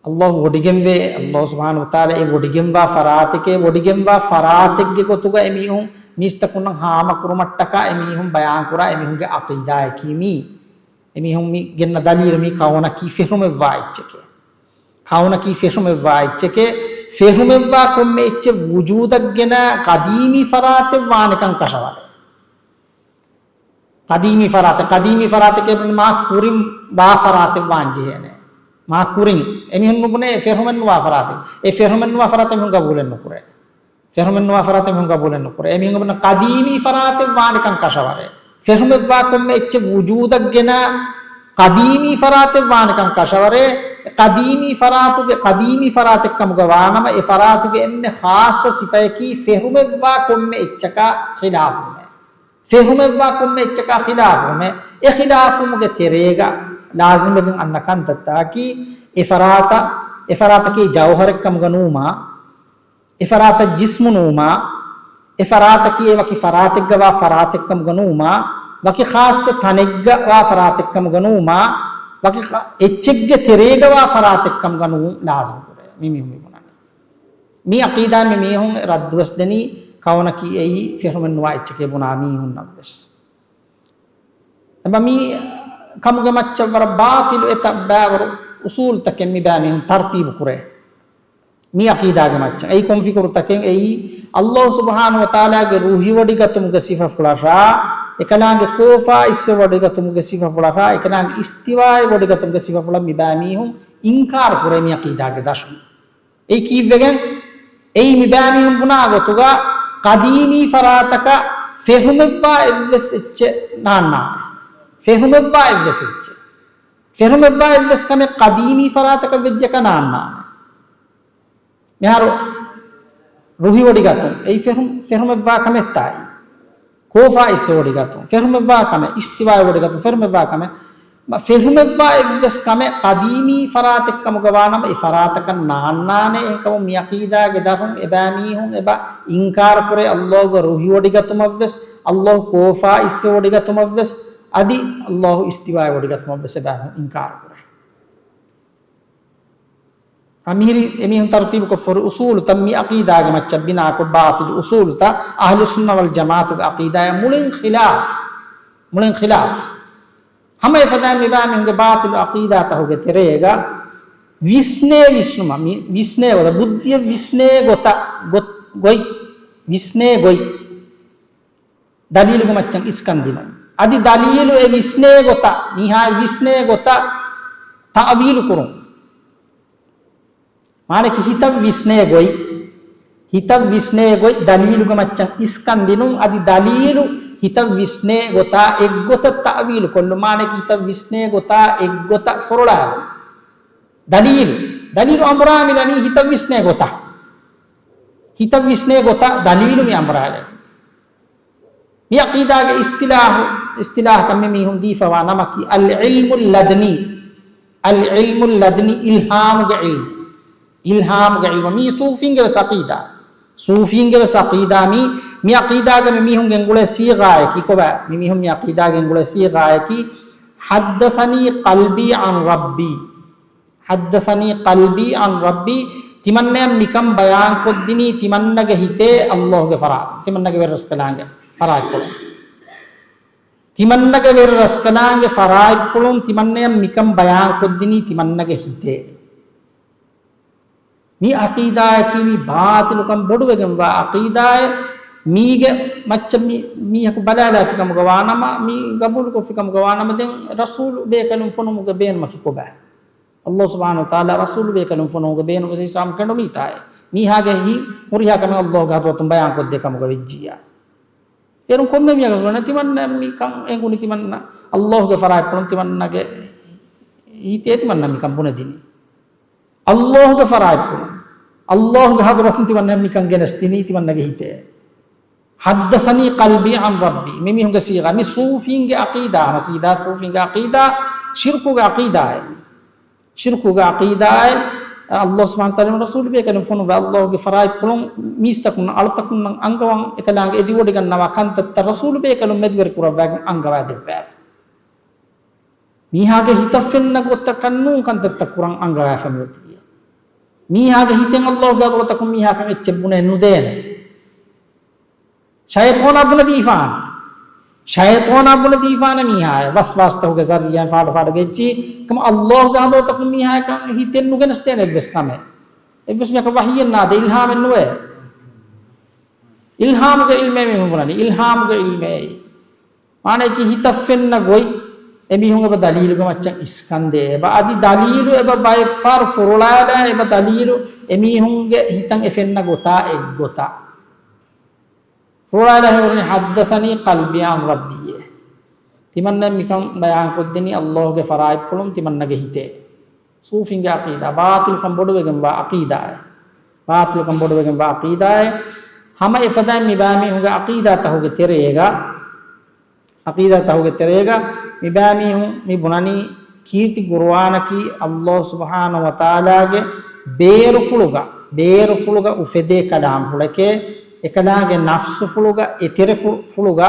ﷲ ވޮޑިގެންވޭ، ﷲ ސުބްޙާނަހޫ ވަތަޢާލާ އެ ވޮޑިގެންވާ ފަރާތެކޭ، ވޮޑިގެންވާ ފަރާތެއްގެ ގޮތުގަ އެމީހުން މީސްތަކުންނަށް ހާމަކުރުމަށްޓަކާ އެމީހުން ބަޔާންކުރާ އެމީހުންގެ ޢަޤީދާއަކީ މީ. އެމީހުން މި ގެންނަ ދަލީލު މީ ކައުނަކީ ފެށުމެއްވާ އެއްޗެކޭ. ކައުނަކީ ފެށުމެއްވާ އެއްޗެކޭ. ފެށުމެއްވާ ކޮންމެ އެއްޗެއް ވުޖޫދަށް ގެނާ ޤަދީމީ ފަރާތެއް ވާނެކަން ކަށަވަރޭ. ޤަދީމީ ފަރާތެއް، ޤަދީމީ ފަރާތެކޭ ބުނީ މާ ކުރިން ވާ ފަރާތެއް ވާން ޖެހޭނެ. މާ ކުރިން. އެމީހުން ނުބުނޭ ފެށުމެއް ނުވާ ފަރާތެއް. އެ ފެށުމެއް ނުވާ ފަރާތެއް މީހުން ގަބޫލެއް ނުކުރޭ. ފެށުމެއް ނުވާ ފަރާތެއް މީހުން ގަބޫލެއް ނުކުރޭ. އެމީހުން ބުނީ ޤަދީމީ ފަރާތެއް ވާނެކަން ކަށަވަރޭ. ފެށުމެއްވާ ކޮންމެ އެއްޗެއް ވުޖޫދަށް ގެނާ ޤަދީމީ ފަރާތެއް ވާނެކަން ކަށަވަރޭ. ޤަދީމީ ފަރާތުގެ، ޤަދީމީ ފަރާތެއް ކަމުގަ ވާނަމަ، އެ ފަރާތުގެ އެންމެ ޚާއްޞަ ސިފަޔަކީ ފެށުމެއްވާ ކޮންމެ އެއްޗަކާ ޚިލާފުވުމޭ. ފެށުމެއްވާ ކޮންމެ އެއްޗަކާ ޚިލާފުވުމޭ. އެ ޚިލާފުވުމުގެ ތެރޭގަ ލާޒިމްވެގެން އަންނަ ކަންތައްތަކީ، އެ ފަރާތަށް، އެ ފަރާތަކީ ޖައުހަރެއް ކަމުގަ ނޫމާ، އެ ފަރާތަށް ޖިސްމު ނޫމާ، އެ ފަރާތަކީ އެ ވަކި ފަރާތެއްގަ ވާ ފަރާތެއްކަމުގަ ނޫމާ، ވަކި ޚާއްޞަ ތަނެއްގަ ވާ ފަރާތެއްކަމުގަ ނޫމާ، ވަކި ޚާ-، އެއްޗެއްގެ ތެރޭގަ ވާ ފަރާތެއްކަމުގަ ނޫން ލާޒިމް ކުރޭ. މި މީހުން މި ބުނަނީ. މި ޢަޤީދާ މި މީހުން ރައްދުވެސް ދެނީ ކައުނަކީ އެއީ ފެށުމެއް ނުވާ އެއްޗެކޭ ބުނާ މީހުންނަށްވެސް. އެބަ މި ކަމުގެ މައްޗަށް ވަރަށް ބާޠިލު އެތައް ބައިވަރު އުޞޫލުތަކެއް މި ބައިމީހުން ތަރްތީބު ކުރޭ. މި ޢަޤީދާގެ މައްޗަށް. އެއީ ކޮން ފިކުރުތަކެއް؟ އެއީ ﷲ ސުބްޙާނަހޫ ވަތަޢާލާގެ ރުހިވޮޑިގަތުމުގެ ސިފަފުޅަށާ، އެކަލާނގެ ކޯފާ އިސްވެވޮޑިގަތުމުގެ ސިފަފުޅަށާ، އެކަލާނގެ އިސްތިވާއެއް ވޮޑިގަތުމުގެ ސިފަފުޅަށް މި ބައިމީހުން އިންކާރު ކުރޭ މި ޢަޤީދާގެ ދަށުން. އެއީ ކީއްވެގެން؟ އެއީ މި ބައިމީހުން ބުނާ ގޮތުގަ ޤަދީމީ ފަރާތަކަށް ފެށުމެއްވާ އެއްވެސް އެއްޗެއް ނާންނާނެ. ފެށުމެއްވާ އެއްވެސް އެއްޗެއް. ފެށުމެއްވާ އެއްވެސް ކަމެއް ޤަދީމީ ފަރާތަކަށް ވެއްޖެކަ ނާންނާނެ. މިހާރު ރުހިވޮޑިގަތުން އެއީ ފެށު-، ފެށުމެއްވާ ކަމެއްތާއީ. ކޯފާ އިސްވެވޮޑިގަތުން ފެށުމެއްވާ ކަމެއް، އިސްތިވާއެއް ވޮޑިގަތުން ފެށުމެއްވާ ކަމެއް، މަ-، ފެށުމެއްވާ އެއްވެސް ކަމެއް ޤަދީމީ ފަރާތެއްކަމުގަ ވާނަމަ، އެ ފަރާތަކަށް ނާންނާނެ. އެހެންކަމުން މި ޢަޤީދާގެ ދަށުން އެބައިމީހުން އެބަ އިންކާރު ކުރޭ، ﷲ ގެ ރުހިވޮޑިގަތުމަށްވެސް، ﷲ ކޯފާ އިސްވެވޮޑިގަތުމަށްވެސް، އަދި ﷲ އިސްތިވާއެއް ވޮޑިގަތުމަށްވެސް އެބައިމީހުން އިންކާރު ކުރޭ. މިހިރީ އެމީހުން ތަރުތީބުކޮށްފަ ހުރި އުސޫލުތައް، މި ޢަޤީދާގެ މައްޗަށް ބިނާކޮށް ބާޠިލު އުސޫލުތައް، އަހްލުއްސުންނަ ވަލްޖަމާޢަތުގެ ޢަޤީދާއާ މުޅިން ޚިލާފް، މުޅިން ޚިލާފް. ހަމަ އެފަދައިން މިބާ މީހުންގެ ބާޠިލު ޢަޤީދާތަކުގެ ތެރޭގަ ވިސްނޭ ވިސްނުމަށް، މި ވިސްނޭ ގޮތަށް، ބުއްދިއަށް ވިސްނޭ ގޮތަށް، ގޮތް، ގޮތް، ވިސްނޭ ގޮތް، ދަލީލުގެ މައްޗަށް އިސްކަން ދިނުން. އަދި ދަލީލު އެ ވިސްނޭ ގޮތަށް، މީހާ ވިސްނޭ ގޮތަށް ތައުވީލު ކުރުން. މާނައަކީ ހިތަށް ވިސްނޭ ގޮތް، ހިތަށް ވިސްނޭ ގޮތް ދަލީލުގެ މައްޗަށް އިސްކަން ދިނުން. އަދި ދަލީލު ހިތަށް ވިސްނޭ ގޮތާ އެއްގޮތަށް ތައުވީލު ކޮށްލުން. މާނައަކީ ހިތަށް ވިސްނޭ ގޮތާ އެއްގޮތަށް ފޮރޮޅާލުން. ދަލީލު، ދަލީލު އަނބުރާ މިދަނީ ހިތަށް ވިސްނޭ ގޮތަށް. ހިތަށް ވިސްނޭ ގޮތަށް ދަލީލު މި އަނބުރާލެވުނީ. މި ޢަޤީދާގެ އިޞްޠިލާޙު، އިޞްޠިލާޙަކަށް މި މީހުން ދީފަވާ ނަމަކީ އަލް ޢިލްމު ލަދުނީ. އަލް ޢިލްމު ލަދުނީ އިލްހާމުގެ ޢިލްމު. އިލްހާމުގެ ޢިލްމު. މީ ޞޫފީންގެ ވެސް ޢަޤީދާ. ޞޫފީންގެ ވެސް ޢަޤީދާ މީ، މި ޢަޤީދާގަ މި މީހުން ގެންގުޅޭ ޞީޣާއަކީ ކޮބާ؟ މި މީހުން މި ޢަޤީދާ ގެންގުޅޭ ޞީޣާއަކީ، حدثني قلبي عن ربي. حدثني قلبي عن ربي، ތިމަންނަޔަށް މިކަން ބަޔާންކޮށްދިނީ ތިމަންނަގެ ހިތޭ ﷲގެ ފަރާތުން، ތިމަންނަގެ ވެރިރަސްކަލާނގެ ފަރާތްޕުޅުން. ތިމަންނަގެ ވެރިރަސްކަލާނގެ ފަރާތްޕުޅުން ތިމަންނަޔަށް މިކަން ބަޔާންކޮށްދިނީ ތިމަންނަގެ ހިތޭ. މި ޢަޤީދާއަކީ މި ބާޠިލުކަން ބޮޑުވެގެންވާ ޢަޤީދާއެއް. މީގެ މައްޗަށް މި މީހަކު ބަލާލާފިކަމުގަ ވާނަމަ، މި ގަބޫލުކޮށްފިކަމުގަ ވާނަމަ، ދެން ރަސޫލު ބޭކަލުން ފޮނުވުމުގެ ބޭނުމަކީ ކޮބާ؟ ﷲ ސުބްޙާނަހޫ ވަތަޢާލާ ރަސޫލު ބޭކަލުން ފޮނުވުމުގެ ބޭނުމަކީ އިސްލާމް ކެނޑުމީތާއޭ. މީހާގެ ހިތް ހުރިހާ ކަމެއް ﷲގެ ޙަޟްރަތުން ބަޔާންކޮށްދޭ ކަމުގަ ވެއްޖިއްޔާ. އޭރުން ކޮންމެ މީހަކަސް ބުނަން ތިމަންނަ މިކަން އެނގުނީ ތިމަންނަ ﷲގެ ފަރާތްޕުޅުން ތިމަންނަގެ ހިތޭ ތިމަންނަ މިކަން ބުނެދިނީ. ﷲގެ ފަރާތްޕުޅުން، ﷲގެ ޙަޟްރަތުން ތިމަންނަ މިކަން ގެނެސްދިނީ ތިމަންނަގެ ހިތޭ. حدثني قلبي عن ربي. މި މީހުންގެ ޞީޣާ، މި ޞޫފީންގެ ޢަޤީދާ، ހަމަ ސީދާ ޞޫފީންގެ ޢަޤީދާ، ޝިރްކުގެ ޢަޤީދާއެއް. ޝިރްކުގެ ޢަޤީދާއެއް. ﷲ ސުބްޙާނަހޫ ވަތަޢާލާ ރަސޫލު ބޭކަލުން ފޮނުވާ ﷲގެ ފަރާތްޕުޅުން މީސްތަކުންނަށް އަޅުތަކުންނަށް އަންގަވަން އެކަލާނގެ އެދިވޮޑިގަންނަވާ ކަންތައްތައް ރަސޫލު ބޭކަލުން މެދުވެރި ކުރައްވާގެން އަންގަވާ ދެއްވާފަ. މީހާގެ ހިތަށް ފެންނަ ގޮތަކަށް ނޫން ކަންތައްތައް ކުރަން އަންގަވާފަ މިއޮތީ. މީހާގެ ހިތެއް ﷲގެ ޙަޟްރަތަކުން މީހާކަން އެއްޗެއް ބުނެ ނުދޭނެ. ޝައިޠާނާ ބުނެދީފާނެ. ޝައިޠާނާ ބުނެދީފާނެ މީހާޔަށް ވަސްވާސްތަކުގެ ޒަރީޢާއިން ފާޑު ފާޑުގަ އެއްޗި. ކަމަ ﷲގެ ޙަޟްރަތަކުން މީހާޔަކަށް ހިތެއް ނުގެނެސްދޭނެ އެއްވެސް ކަމެއް. އެއްވެސް މީހަކަށް ވަޙީއެއް ނާދޭ، އިލްހާމެއް ނުވޭ. އިލްހާމުގެ ޢިލްމޭ މި ބުނަނީ. އިލްހާމުގެ ޢިލްމޭ. މާނައަކީ ހިތަށް ފެންނަ ގޮތް އެމީހުން އެބަ ދަލީލުގެ މައްޗަށް އިސްކަންދޭ އެބަ. އަދި ދަލީލު އެބަ ބައެއްފަހަރު ފުރޮޅާލާ އެބަ ދަލީލު އެމީހުންގެ ހިތަށް އެ ފެންނަ ގޮތާ އެއްގޮތަށް. ފުރޮޅާލާ ހެވުރުނީ حدثني قلبي عن ربي. ތިމަންނަ މިކަން ބަޔާންކޮށްދިނީ ﷲގެ ފަރާތްޕުޅުން ތިމަންނަގެ ހިތޭ. ޞޫފީންގެ ޢަޤީދާ، ބާޠިލުކަން ބޮޑުވެގެންވާ ޢަޤީދާއެއް. ބާޠިލުކަން ބޮޑުވެގެންވާ ޢަޤީދާއެއް. ހަމަ އެފަދައިން މިބާމީހުންގެ ޢަޤީދާތަކުގެ ތެރޭގަ، ޢަޤީދާތަކުގެ ތެރޭގަ މިބާމީހުން މި ބުނަނީ ކީރިތި ޤުރުއާނަކީ ﷲ ސުބްޙާނަހޫ ވަތަޢާލާގެ ބޭރުފުޅުގަ، ބޭރުފުޅުގަ އުފެދޭ ކަލާމްފުޅެކޭ، އެކަލާނގެ ނަފްސުފުޅުގަ، އެތެރެފު-، ފުޅުގަ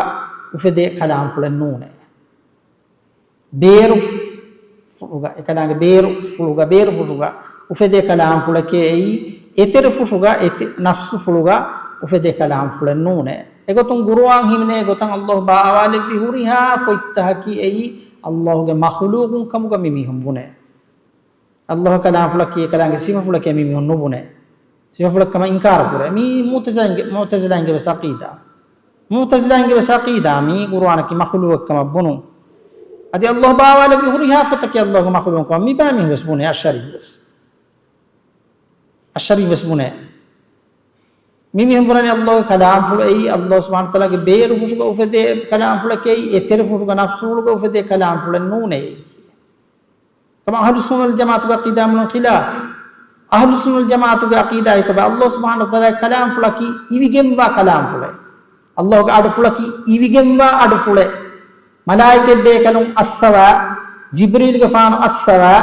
އުފެދޭ ކަލާމްފުޅެއް ނޫނޭ. ބޭރު ފުށުގަ، އެކަލާނގެ ބޭރު ފުޅުގަ، ބޭރު ފުށުގަ އުފެދޭ ކަލާމްފުޅެކޭ އެއީ، އެތެރެ ފުށުގަ، އެތެ-، ނަފްސު ފުޅުގަ އުފެދޭ ކަލާމްފުޅެއް ނޫނޭ. އެގޮތުން ޤުރުއާން ހިމެނޭ ގޮތަށް ﷲ ބާވާލެއްވި ހުރިހާ ފޮތްތަކަކީ އެއީ ﷲގެ މަޚުލޫޤުން ކަމުގަ މި މީހުން ބުނޭ. ﷲ ކަލާމްފުޅަކީ އެކަލާނގެ ސިފަފުޅެކޭ މި މީހުން ނުބުނޭ. ސިފަފުޅެއްކަމަށް އިންކާރު ކުރޭ. މީ މުޢުތަޒިލާއިންގެ، މުޢުތަޒިލާއިންގެ ވެސް ޢަޤީދާ. މުޢުތަޒިލާއިންގެ ވެސް ޢަޤީދާ މީ ޤުރުއާނަކީ މަޚުލޫޤެއްކަމަށް ބުނުން. އަދި ﷲ ބާވާލެއްވި ހުރިހާ ފޮތަކީ ﷲގެ މަޚުލޫޤު ކަމަށް މިބާމީހުން ވެސް ބުނޭ، އަޝްޢަރީން ވެސް. އަޝްޢަރީން ވެސް ބުނޭ. މި މީހުން ބުނަނީ ﷲގެ ކަލާމްފުޅު އެއީ، ﷲ ސުބްޙާނަހޫ ވަތަޢާލާގެ ބޭރު ފުށުގަ އުފެދޭ ކަލާމްފުޅެކޭ އެއީ، އެތެރެ ފުށުގަ ނަފްސުފުޅުގަ އުފެދޭ ކަލާމްފުޅެއް ނޫނޭ. ކަމަށް އަހްލުއްސުންނަ ވަލްޖަމާޢަތުގެ ޢަޤީދާ މުޅިން ޚިލާފް. އަހްލުއްސުންނަ ވަލްޖަމާޢަތުގެ ޢަޤީދާއަކީ ކޮބާ؟ ﷲ ސުބްޙާނަހޫ ވަތަޢާލާގެ ކަލާމްފުޅަކީ އިވިގެންވާ ކަލާމްފުޅެއް. ﷲގެ އަޑުފުޅަކީ އިވިގެންވާ އަޑުފުޅެއް. މަލާއިކަތް ބޭކަލުން އައްސަވާ، ޖިބްރީލުގެފާނު އައްސަވާ،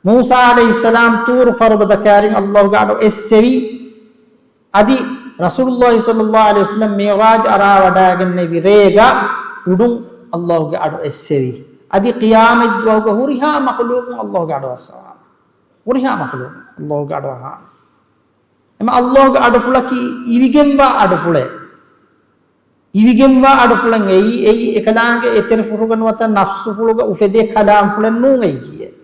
މޫސާ ޢަލައިހިއްސަލާމް ޠޫރު ފަރުބަދަ ކައިރިން ﷲގެ އަޑު އެއްސެވި. އަދި ރަސޫލުﷲ ޞައްލަﷲ ޢަލައިހި ވަސައްލަމް މިޢުރާޖު އަރާވަޑައިގެންނެވި ރޭގަ އުޑުން ﷲގެ އަޑު އެއްސެވި. އަދި ޤިޔާމަތްދުވަހުގަ ހުރިހާ މަޚުލޫޤުން ﷲގެ އަޑު އައްސަވާނެ. ހުރިހާ މަޚުލޫޤުން. ﷲ ގެ އަޑު އަހާނެ. އެމަ ﷲ ގެ އަޑުފުޅަކީ އިވިގެންވާ އަޑުފުޅެއް. އިވިގެންވާ އަޑުފުޅެއް އެއީ، އެއީ އެކަލާނގެ އެތެރެފުޅުގަ ނުވަތަ ނަފްސުފުޅުގަ އުފެދޭ ކަލާމްފުޅެއް ނޫން އެއީކީއެއް.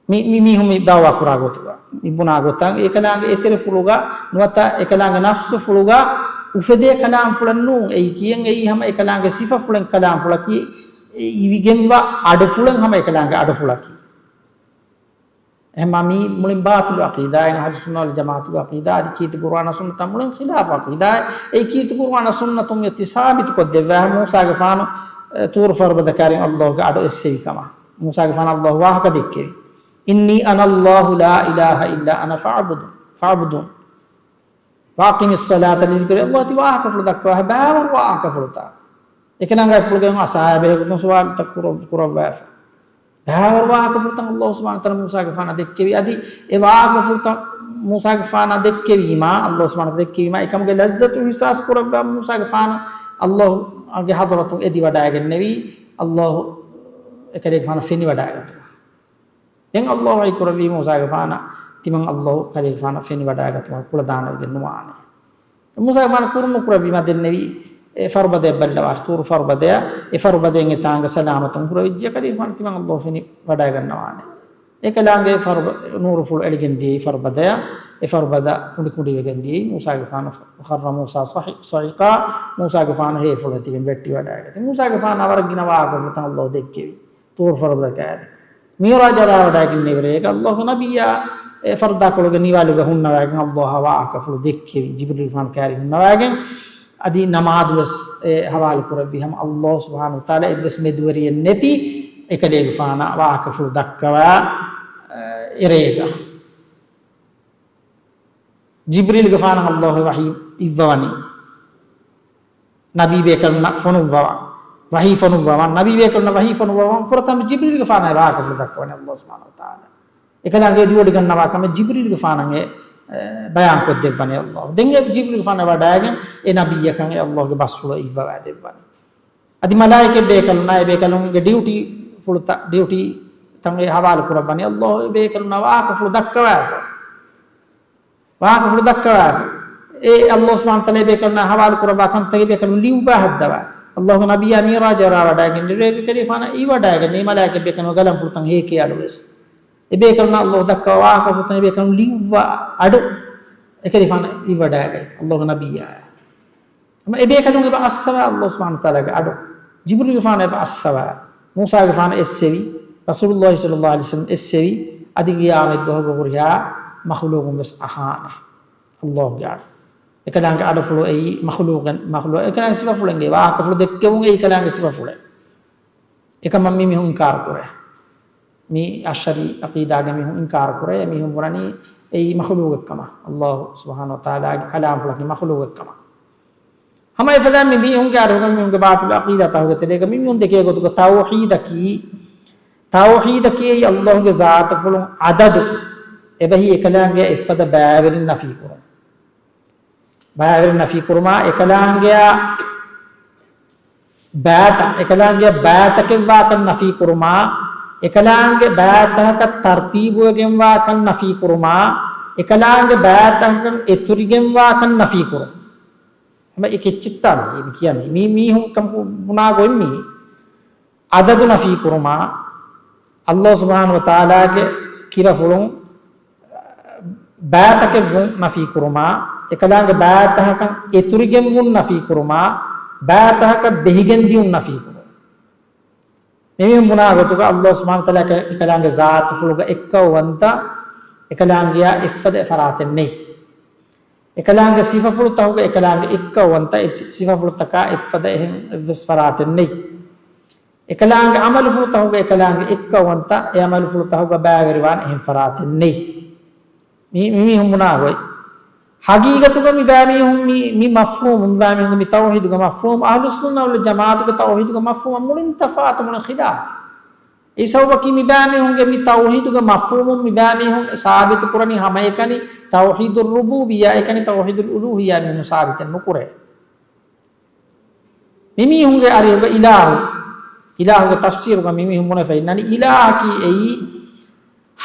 މި، މި މީހުން މި ދައުވާ ކުރާ ގޮތުގަ، މި ބުނާ ގޮތަށް، އެކަލާނގެ އެތެރެފުޅުގަ ނުވަތަ އެކަލާނގެ ނަފްސުފުޅުގަ އުފެދޭ ކަލާމްފުޅެއް ނޫން އެއީކީއެއް. އެއީ ހަމަ އެކަލާނގެ ސިފަފުޅެއް ކަލާމްފުޅަކީ، އެ އިވިގެންވާ އަޑުފުޅެއް ހަމަ އެކަލާނގެ އަޑުފުޅަކީ. އެހެންމާ މީ މުޅިން ބާޠިލު ޢަޤީދާއެއް، އަހްލުއްސުންނަ ވަލްޖަމާޢަތުގެ ޢަޤީދާ އަދި ކީރިތި ޤުރުއާނާ ސުންނަތާ މުޅިން ޚިލާފު ޢަޤީދާއެއް. އެއީ ކީރިތި ޤުރުއާނާ ސުންނަތުން އެ ތި ސާބިތުކޮށްދެއްވާ މޫސާގެފާނު، އެ، ޠޫރު ފަރުބަދަ ކައިރިން ﷲ ގެ އަޑު އެއްސެވި ކަމަށް. މޫސާގެފާނަށް ﷲ ވާހަކަ ދެއްކެވި. إني أنا الله لا إله إلا أنا فاعبدون، فاعبدون. وأقم الصلاة لذكري. ﷲ ތި ވާހަކަފުޅު ދައްކަވާ، ބައިވަރު ވާހަކަފުޅުތައް. އެކަލާނގެ އަތްޕުޅުގައި އަސާ ބެހޭގޮތުން ސުވާލުތައް ކުރަ-، ކުރައްވާފަ. ބައިވަރު ވާހަކަފުޅުތައް ﷲ ސުބްޙާނަހޫ ވަތަޢާލާ މޫސާގެފާނަށް ދެއްކެވި. އަދި އެ ވާހަކަފުޅުތައް މޫސާގެފާނަށް ދެއްކެވީމާ، ﷲ ސުބްޙާނަހޫ ވަތަޢާލާ ދެއްކެވީމާ، އެކަމުގެ ލައްޒަތު އިޙްސާސް ކުރައްވާ މޫސާގެފާނު ﷲ ގެ ޙަޟްރަތުން އެދިވަޑައިގެންނެވީ، ﷲ އެކަލޭގެފާނަށް ފެނިވަޑައިގަތުމަށް. ދެން ﷲ ވަޙީ ކުރެއްވީ މޫސާގެފާނަށް، ތިމަން ﷲ ކަލޭގެފާނަށް ފެނިވަޑައިގަތުމަށް ކުޅަދާނަވެގެން ނުވާނެ. މޫސާގެފާނަށް ކުރުނުކުރެއްވީމާ ދެންނެވީ، އެ ފަރުބަދަޔަށް ބައްލަވާ، ޠޫރު ފަރުބަދަޔަށް، އެ ފަރުބަދައިން އެތާނގަ ސަލާމަތުން ހުރެވިއްޖެ ކަލޭގެފާނު ތިމަން ﷲ ފެނިވަޑައިގަންނަވާނެ. އެކަލާނގެ ފަރުބަ-، ނޫރުފުޅު އެޅިގެން ދިޔައީ ފަރުބަދަޔަށް، އެ ފަރުބަދަ ކުނޑިކުނޑިވެގެން ދިޔައީ މޫސާގެފާނު. فخر موسى صعقا، މޫސާގެފާނު ހޭފުޅު އެތިގެން ވެއްޓިވަޑައިގަތީ. މޫސާގެފާނަށް އަވަރަށް ގިނަ ވާހަކަފުޅުތައް ﷲ ދެއްކެވި. ޠޫރު ފަރުބަދަ ކައިރި. މިޢުރާޖަށް ރާވަޑައިގެންނެވި ރޭގަ ﷲ ގެ ނަބިއްޔާ އެ ފަރުދާކޮޅުގެ ނިވާލުގަ ހުންނަވައިގެން ﷲ އަށް ވާހަކަފުޅު ދެއްކެވި. ޖިބްރީލްގެފާނު ކައިރި ހުންނަވައިގެން އަދި ނަމާދުވެސް އެ ޙަވާލު ކުރެއްވި ހަމަ ﷲ ސުބްޙާނަހޫ ވަތަޢާލާ އެއްވެސް މެދުވެރިއެއް ނެތި އެކަލޭގެފާނަށް ވާހަކަފުޅު ދައްކަވާ، އެ، އެރޭގަ. ޖިބްރީލްގެފާނަށް ﷲ ވަޙީ އިއްވަވަނީ. ނަބީ ބޭކަލުންނަށް ފޮނުއްވަވާ. ވަޙީ ފޮނުއްވަވާ. ނަބީ ބޭކަލުންނަށް ވަޙީ ފޮނުއްވަވާ. ފުރަތަމަ ޖިބްރީލްގެފާނަށް ވާހަކަފުޅު ދައްކަވަނީ ﷲ ސުބްޙާނަހޫ ވަތަޢާލާ. އެކަލާނގެ އެދިވޮޑިގަންނަވާ ކަމެއް ޖިބްރީލްގެފާނަށް އެ، އެ، ބަޔާންކޮށްދެއްވަނީ ﷲ. ދެން އެ ޖިބްރީލްގެފާނަށް ވަޑައިގެން އެ ނަބިއްޔަކަށް އެ ﷲ ގެ ބަސްފުޅު އިއްވަވާ ދެއްވަނީ. އަދި މަލާއިކަ ބޭކަލުންނާ އެ ބޭކަލުންގެ ޑިއުޓީ ފުޅުތައް، ޑިއުޓީ ތަން އެ ޙަވާލު ކުރައްވަނީ ﷲ އެ ބޭކަލުންނާ ވާހަކަފުޅު ދައްކަވާފަ. ވާހަކަފުޅު ދައްކަވާފަ. އެ ﷲ ސުބްޙާނަހޫ ވަތަޢާލާ އެ ބޭކަލުންނާ ޙަވާލު ކުރައްވާ ކަންތައް އެ ބޭކަލުން ލިޔުއްވާ ހައްދަވާ. ﷲ ގެ ނަބިއްޔާ މިޢުރާޖަށް ރާވަޑައިގެން ރޭގަ ކަލޭގެފާނަށް އިވަޑައިގެން އެ މަލާއިކަ ބޭކަލުން ގަލަންފުޅުތައް ހޭކޭ އަޑުވެސް. އެ ބޭކަލުންނާ ﷲ ދައްކަވާ ވާހަކަފުޅުތައް އެ ބޭކަލުން ލިޔުއްވާ އަޑު އެކަލޭގެފާނަށް އިވަޑައިގެން ﷲ ގެ ނަބިއްޔާ. ހަމަ އެ ބޭކަލުން އެބަ އައްސަވާ ﷲ ސުބްޙާނަހޫ ވަތަޢާލާގެ އަޑު. ޖިބްރީލްގެފާނު އެބަ އައްސަވާ. މޫސާގެފާނު އެއްސެވި. ރަސޫލުﷲ ޞައްލަﷲ ޢަލައިހި ވަސައްލަމް އެއްސެވި. އަދި ޤިޔާމަތް ދުވަހުގެ ހުރިހާ މަޚުލޫޤުން ވެސް އަހާނެ ﷲ ގެ އަޑު. އެކަލާނގެ އަޑުފުޅު އެއީ މަޚުލޫޤެއް، މަޚުލޫ-، އެކަލާނގެ ސިފަފުޅެއްގެ ވާހަކަފުޅު ދެއްކެވުން އެއީ އެކަލާނގެ ސިފަފުޅެއް. އެކަމަށް މި މީހުން އިންކާރު ކުރޭ. މި އަޝްޢަރީ ޢަޤީދާގެ މީހުން އިންކާރު ކުރޭ. މީހުން ބުނަނީ އެއީ މަޚުލޫޤެއް ކަމަށް، ﷲ ސުބްޙާނަހޫ ވަތަޢާލާގެ ކަލާމްފުޅަކީ މަޚުލޫޤެއް ކަމަށް. ހަމަ އެފަދަ މި މީހުންގެ އަރިހުގަ މީހުންގެ ބާޠިލު ޢަޤީދާތަކުގެ ތެރޭގަ މި މީހުން ދެކޭ ގޮތުގަ ތައުޙީދަކީ، ތައުޙީދަކީ އެއީ ﷲ ގެ ޒާތުފުޅުން ޢަދަދު އެބަހީ އެކަލާނގެ އެއްފަދަ ބައިވެރިން ނަފީ ކުރުން. ބައިވެރިން ނަފީ ކުރުމާ، އެކަލާނގެއާ ބައިތައް، އެކަލާނގެއާ ބައިތަކެއްވާކަން ނަފީ ކުރުމާ، އެކަލާނގެ ބައިތަކަށް ތަރްތީބުވެގެންވާކަން ނަފީ ކުރުމާ، އެކަލާނގެ ބައިތަކަކަށް އެތުރިގެންވާކަން ނަފީ ކުރުން. ހަމަ އެ ކެއްޗެއްތާ މި، މި ކިޔަނީ. މީ މީހުން ކަމަކު ބުނާ ގޮތް މީ. ޢަދަދު ނަފީ ކުރުމާ، ﷲ ސުބްޙާނަހޫ ވަތަޢާލާގެ ކިބަފުޅުން ބައިތަކެއްވުން ނަފީ ކުރުމާ، އެކަލާނގެ ބައިތަކަކަށް އެތުރިގެންވުން ނަފީ ކުރުމާ، ބައިތަކަކަށް ބެހިގެން ދިޔުން ނަފީ ކުރުން. މި މީހުން ބުނާ ގޮތުގަ ﷲ ސުބްޙާނަހޫ ވަތަޢާލާ އެކަ-، އެކަލާނގެ ޒާތުފުޅުގަ އެއްކައުވަންތަ، އެކަލާނގެއާ އެއްފަދަ އެއް ފަރާތެއް ނެތް. އެކަލާނގެ ސިފަފުޅުތަކުގަ އެކަލާނގެ އެއްކައުވަންތަ، އެ ސި-، ސިފަފުޅުތަކާ އެއްފަދަ އެހެން އެއްވެސް ފަރާތެއް ނެތް. އެކަލާނގެ ޢަމަލުފުޅުތަކުގަ އެކަލާނގެ އެއްކައުވަންތަ، އެ ޢަމަލުފުޅުތަކުގަ ބައިވެރިވާން އެހެން ފަރާތެއް ނެތް. މި، މި މީހުން ބުނާ ގޮތް. ޙަޤީޤަތުގަ މި ބައިމީހުން މި، މި މަފްހޫމު، މި ބައިމީހުންގެ މި ތައުޙީދުގެ މަފްހޫމު، އަހްލުއްސުންނަ ވަލްޖަމާޢަތުގެ ތައުޙީދުގެ މަފްހޫމަށް މުޅިން ތަފާތު، މުޅިން ޚިލާފު. އެ ސަބަބަކީ މި ބައިމީހުންގެ މި ތައުޙީދުގެ މަފްހޫމުން މި ބައިމީހުން ސާބިތު ކުރަނީ ހަމައެކަނި ތައުޙީދުއް ރުބޫބިއްޔާ، އެކަނި ތައުޙީދުލް އުލޫހިއްޔާ މީހުން ސާބިތެއް ނުކުރޭ. މި މީހުންގެ އަރިހުގަ އިލާހު، އިލާހުގެ ތަފްސީރުގަ މި މީހުން ބުނެފަ އިންނަނީ، އިލާހަކީ އެއީ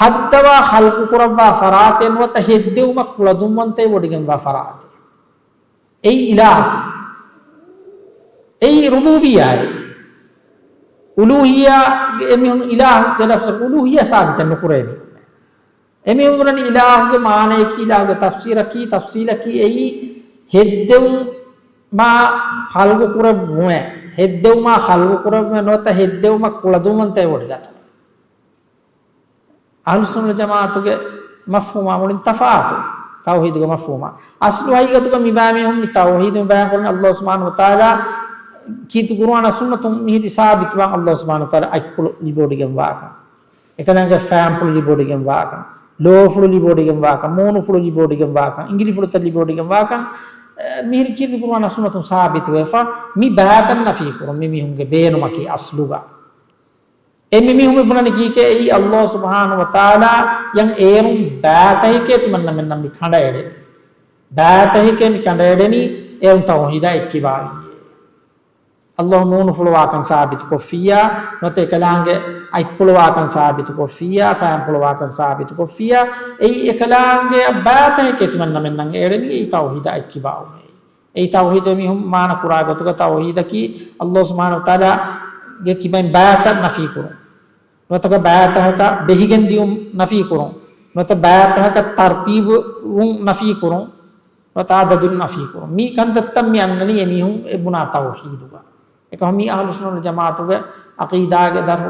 ހައްދަވާ ޚަލްޤު ކުރައްވާ ފަރާތެއް ނުވަތަ ހެއްދެވުމަށް ކުޅަދުންވަންތައެއް ވޮޑިގެންވާ ފަރާތެއް. އެއީ އިލާހަކީ. އެއީ ރުބޫބިއްޔާއެއް. އުލޫހިއްޔާގެ އެމީހުން އިލާހުގެ ލަފްޒަކުން އުލޫހިއްޔާ ސާބިތެއް ނުކުރޭ މީހުން. އެމީހުން ބުނަނީ އިލާހުގެ މާނަޔަކީ، އިލާހުގެ ތަފްސީރަކީ، ތަފްސީލަކީ އެއީ ހެއްދެވުމާ ޚަލްޤު ކުރެއްވުމެއް، ހެއްދެވުމާ ޚަލްޤު ކުރެއްވުމެއް ނުވަތަ ހެއްދެވުމަށް ކުޅަދުންވަންތައެއް ވޮޑިގަތުމެއް. އަހްލުއްސުންނަ ވަލްޖަމާޢަތުގެ މަފްހޫމާ މުޅިން ތަފާތު، ތައުޙީދުގެ މަފްހޫމާ. އަސްލު ޙަޤީޤަތުގަ މިބާ މީހުން މި ތައުޙީދު މި ބަޔާން ކުރަނީ ﷲ ސުބްޙާނަހޫ ވަތަޢާލާ ކީރިތި ޤުރުއާނާ ސުންނަތުން މިހިރީ ސާބިތުވާން ﷲ ސުބްޙާނަހޫ ވަތަޢާލާ އަތްޕުޅު ލިބިވޮޑިގެންވާކަން، އެކަލާނގެ ފައިންޕުޅު ލިބިވޮޑިގެންވާކަން، ލޯފުޅު ލިބިވޮޑިގެންވާކަން، މޫނުފުޅު ލިބިވޮޑިގެންވާކަން، އިނގިލިފުޅުތައް ލިބިވޮޑިގެންވާކަން، އެ، މިހިރީ ކީރިތި ޤުރުއާނާ ސުންނަތުން ސާބިތުވެފަ. މި ބައިތައް ނަފީކުރުން މި މީހުންގެ ބޭނުމަކީ އަސްލުގަ. އެ މި މީހުން މި ބުނަނީ ކީކޭ؟ އެއީ ﷲ ސުބްޙާނަހޫ ވަތަޢާލާ އަށް އޭރުން ބައިތަކެކޭ ތިމަންނަމެންނަށް މި ކަނޑައެޅެނީ. ބައިތަކެކޭ މި ކަނޑައެޅެނީ އޭރުން ތައުޙީދާ އެއްކިބާވިއޭ. ﷲ މޫނުފުޅުވާކަން ސާބިތުކޮށްފިއްޔާ، ނުވަތަ އެކަލާނގެ އަތްޕުޅުވާކަން ސާބިތުކޮށްފިއްޔާ، ފައިންޕުޅުވާކަން ސާބިތުކޮށްފިއްޔާ، އެއީ އެކަލާނގެއަށް ބައިތަކެކޭ ތިމަންނަމެންނަށް އެޅެނީ، އެއީ ތައުޙީދާ އެއްކިބާވުމޭ. އެއީ ތައުޙީދު މީހުން މާނަ ކުރާ ގޮތުގަ ތައުޙީދަކީ ﷲ ސުބްޙާނަހޫ ވަތަޢާލާގެ ކިބައިން ބައިތައް ނަފީކުރުން. ނުވަތަ ބައިތަކަކަށް ބެހިގެން ދިޔުން ނަފީކުރުން. ނުވަތަ ބައިތަކަކަށް ތަރްތީބުވުން ނަފީކުރުން. ނުވަތަ އަދަދުން ނަފީކުރުން. މި ކަންތައްތައް މި އަންނަނީ އެމީހުން އެ ބުނާ ތައުޙީދުގަ. އެކަމަކު މީ އަހްލުއްސުންނަ ވަލްޖަމާޢަތުގެ ޢަޤީދާގެ ދަރު،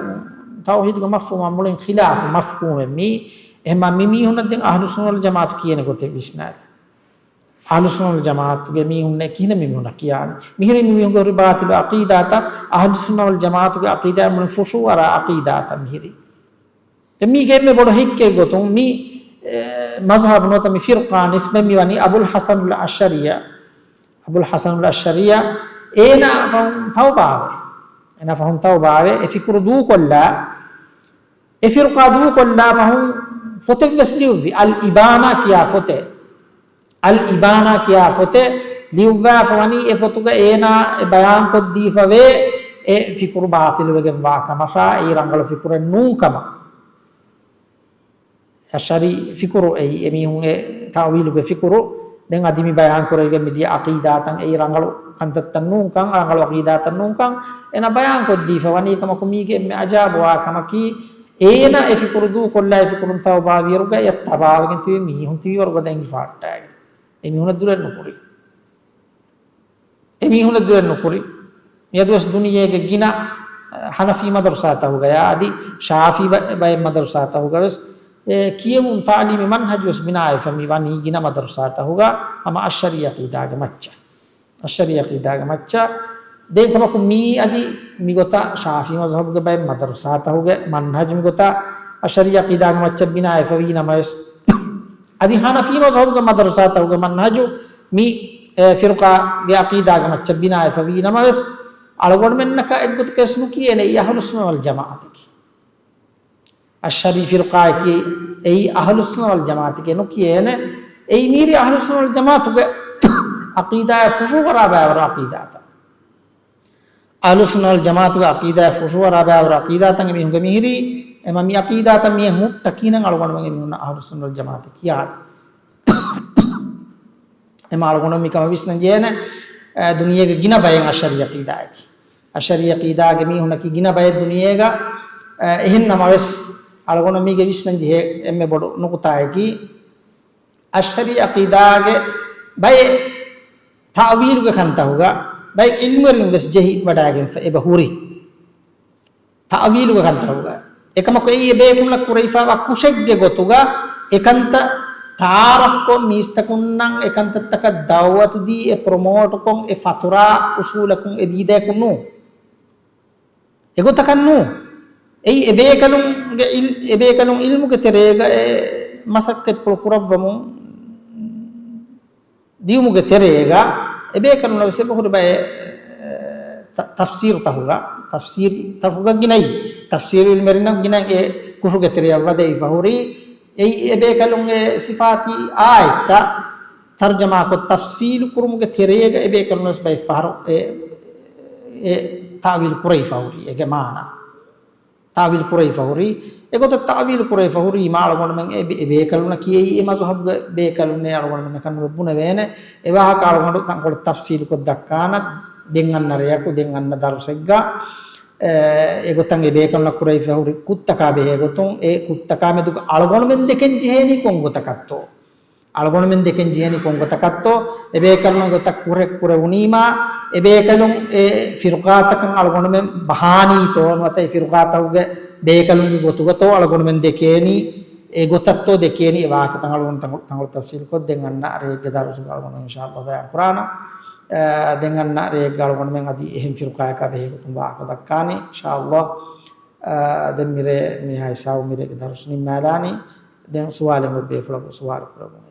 ތައުޙީދުގެ މަފްހޫމާ މުޅިން ޚިލާފު މަފްހޫމެއް މީ. އެހެންމާ މި މީހުންނަށް ދެން އަހްލުއްސުންނަ ވަލްޖަމާޢަތު ކިޔޭނެ ގޮތެއް ވިސްނާލަ. އަހްލުއްސުންނަ ވަލްޖަމާޢަތުގެ މީހުންނޭ ކިހިނެއް މި މީހުންނަށް ކިޔާނީ؟ މިހިރީ މި މީހުންގެ ހުރި ބާޠިލު ޢަޤީދާތައް، އަހްލުއްސުންނަ ވަލްޖަމާޢަތުގެ ޢަޤީދާއިން މުޅިން ފުށޫވަރާ ޢަޤީދާތައް މިހިރީ. ދެން މީގެ އެންމެ ބޮޑު ހެއްކެއް ގޮތުން މި، އެ، މަޒްހަބު ނުވަތަ މި ފިރުޤާ ނިސްބަތް މި ވަނީ އަބުލް ޙަސަނުލް އަޝްޢަރީއަށް. އަބުލް ޙަސަނުލް އަޝްޢަރީއަށް އޭނާ ފަހުން ތައުބާވޭ. އޭނާ ފަހުން ތައުބާވޭ. އެ ފިކުރު ދޫކޮށްލާ، އެ ފިރުޤާ ދޫކޮށްލާ ފަހުން ފޮތެއްވެސް ލިޔުއްވި، އަލް އިބާނާ ކިޔާ ފޮތެއް. އަލް އިބާނާ ކިޔާ ފޮތެއް ލިޔުއްވާފަ ވަނީ އެ ފޮތުގަ އޭނާ އެ ބަޔާންކޮށްދީފަވޭ އެ ފިކުރު ބާޠިލުވެގެންވާ ކަމަށާ، އެއީ ރަނގަޅު ފިކުރެއް ނޫން ކަމަށް. އަޝްޢަރީ ފިކުރު އެއީ، އެމީހުން އެ ތައުވީލުގެ ފިކުރު. ދެން އަދި މި ބަޔާންކުރެވިގެން މިދިޔަ ޢަޤީދާތައް އެއީ ރަނގަޅު ކަންތައްތައް ނޫންކަން، ރަނގަޅު ޢަޤީދާތައް ނޫންކަން އޭނާ ބަޔާންކޮށްދީފަ ވަނީ. ކަމަކު މީގެ އެންމެ ޢަޖާބުވާ ކަމަކީ، އޭނާ އެ ފިކުރު ދޫކޮށްލާ އެ ފިކުރުން ތައުބާވިއިރުގަ އެ ތަބާވެގެން ތިބި މީހުން ތިބިވަރުގަ ދެން ހިފާއްޓާގެން. އެ މީހުނަށް ދުރެއް ނުކުރި. އެ މީހުނަށް ދުރެއް ނުކުރި. މިއަދުވެސް ދުނިޔޭގެ ގިނަ، އަ، ޙަނަފީ މަދަރުސާތަކުގަޔާ އަދި ޝާފީ ބަ-، ބައެއް މަދަރުސާތަކުގަވެސް، އެ، ކިޔެވުން ތަޢުލީމީ މަންހަޖުވެސް ބިނާވެފަ މި ވަނީ ގިނަ މަދަރުސާތަކުގަ ހަމަ އަޝްޢަރީ ޢަޤީދާގެ މައްޗަށް. އަޝްޢަރީ ޢަޤީދާގެ މައްޗަށް. ދެން ކަމަކު މީ އަދި މިގޮތަށް ޝާފީ މަޒްހަބުގެ ބައެއް މަދަރުސާތަކުގެ މަންހަޖު މިގޮތަށް އަޝްޢަރީ ޢަޤީދާގެ މައްޗަށް ބިނާވެފަ ވީ ނަމަވެސް، އަދި ޙަނަފީ މަޒްހަބުގެ މަދަރުސާތަކުގެ މަންހަޖު މި، އެ، ފިރުޤާގެ ޢަޤީދާގެ މައްޗަށް ބިނާވެފަ ވީ ނަމަވެސް، އަޅުގަނޑުމެންނަކަށް އެއްގޮތަކަށް ނުކިޔޭނެ އެއީ އަހުލުއްސުންނަ ވަލްޖަމާޢަތަކީ. އަޝްޢަރީ ފިރުޤާއަކީ އެއީ އަހުލުއްސުންނަ ވަލްޖަމާޢަތެކޭ ނުކިޔޭނެ. އެއީ މީރި އަހުލުއްސުންނަ ވަލްޖަމާޢަތުގެ ޢަޤީދާއާ ފުށޫވަރާ ބައިވަރު ޢަޤީދާތައް. އަހުލުއްސުންނަ ވަލްޖަމާޢަތުގެ ޢަޤީދާއާ ފުށޫވަރާ ބައިވަރު ޢަޤީދާތައް އެމީހުންގެ މިހިރީ. އެމަ މި ޢަޤީދާތައް މިއެއް ހުއްޓަކީނަން އަޅުގަނޑުމެން އެމީހުންނަށް އަހުލުއްސުންނަ ވަލްޖަމާޢަތެއް ކިޔާނެ. އެމަ އަޅުގަނޑު މިކަމަށް ވިސްނަން ޖެހޭނެ، އަ، ދުނިޔޭގެ ގިނަ ބައެއް އަޝްޢަރީ ޢަޤީދާއަކީ. އަޝްޢަރީ ޢަޤީދާގެ މީހުންނަކީ ގިނަ ބައެއް ދުނިޔޭގަ، އަ، އެހެން ނަމަވެސް، އަޅުގަނޑު މީގެ ވިސްނަން ޖެހޭ އެންމެ ބޮޑު ނުކުތާއަކީ، އަޝްޢަރީ ޢަޤީދާގެ ބައެއް ތައުވީލުގެ ކަންތަކުގަ ބައެއް ޢިލްމުވެރިން ވެސް ޖެހި ވަޑައިގެންފަ އެބަ ހުރި. ތައުވީލުގެ ކަންތަކުގަ. އެކަމަކު އެއީ އެބޭކަލުންނަށް ކުރެވިފައިވާ ކުށެއްގެ ގޮތުގަ އެކަންތައް ތަޢާރަފްކޮށް، މީސްތަކުންނަށް އެކަންތައްތަކަށް ދަޢުވަތު ދީ، އެ ޕްރޮމޯޓްކޮށް، އެ ފަތުރާ އުސޫލަކުން އެ ވީދަޔަކުން ނޫން. އެގޮތަކަށް ނޫން. އެއީ އެބޭކަލުންގެ އިލް-، އެބޭކަލުން ޢިލްމުގެ ތެރޭގަ އެ މަސައްކަތްޕުޅު ކުރައްވަމުން ދިޔުމުގެ ތެރޭގަ އެބޭކަލުންނަށް ވެސް އެބަހުރި ބައެއް، އެ، ތަ-، ތަފްސީރުތަކުގަ، ތަފްސީރުތަކުގަ ގިނައީ، ތަފްސީރު ޢިލްމުވެރިންނަށް ގިނަ އެ ކުށުގެ ތެރެއަށް ވަދެވިފަ ހުރި. އެއީ އެބޭކަލުން އެ ސިފާތީ އާޔަތްތައް ތަރުޖަމާކޮށް ތަފްސީލު ކުރުމުގެ ތެރޭގަ އެބޭކަލުންނަށް ވެސް ބައެއް ފަހަރު އެ، އެ ތާވީލު ކުރެވިފަ ހުރި އޭގެ މާނަ. ތާވީލު ކުރެވިފަ ހުރީ. އެގޮތަށް ތާވީލު ކުރެވިފަ ހުރީމާ އަޅުގަނޑުމެން އެ ބެ-، އެ ބޭކަލުންނަށް ކިޔެއީ އެ މަޒުހަބުގެ ބޭކަލުންނޭ އަޅުގަނޑުމެންނަކަށް ނުބުނެވޭނެ. އެ ވާހަކަ އަޅުގަނޑު ތަންކޮޅެއް ތަފްސީލުކޮށް ދައްކާނަން ދެން އަންނަ ރެޔަކު، ދެން އަންނަ ދަރުސެއްގަ. އެ، އެގޮތަށް އެ ބޭކަލުންނަށް ކުރެވިފަ ހުރި ކުށްތަކާ ބެހޭ ގޮތުން، އެ ކުށްތަކާ މެދުގަ އަޅުގަނޑުމެން ދެކެން ޖެހޭނީ ކޮން ގޮތަކަށްތޯ؟ އަޅުގަނޑުމެން ދެކެން ޖެހޭނީ ކޮން ގޮތަކަށްތޯ؟ އެ ބޭކަލުން ގޮތަށް ކުރެ-، ކުރެވުނީމާ، އެ ބޭކަލުން އެ ފިރުޤާތަކަށް އަޅުގަނޑުމެން ބަހާނީތޯ ނުވަތަ އެ ފިރުޤާތަކުގެ ބޭކަލުންގެ ގޮތުގަތޯ އަޅުގަނޑުމެން ދެކޭނީ، އެ ގޮތަށްތޯ ދެކޭނީ؟ އެ ވާހަކަތައް އަޅުގަނޑު ތަނގު-، ތަނގު ތަފްސީލުކޮށް ދެން އަންނަ ރެޔެއްގެ ދަރުސުގަ އަޅުގަނޑު އިންޝާﷲ ބަޔާން ކުރާނަން. އަ، ދެން އަންނަ ރެޔެއްގަ އަޅުގަނޑުމެން އަދި އެހެން ފިރުޤާއަކާ ބެހޭ ގޮތުން ވާހަކަ ދައްކާނީ އިންޝާﷲ. އަ، ދެން މިރޭ މިހާ ހިސާބު މިރޭގެ ދަރުސު ނިންމާލާނީ. ދެން ސުވާލެއް އޮތް ބޭފުޅަކު ސުވާލު ކުރެވުން.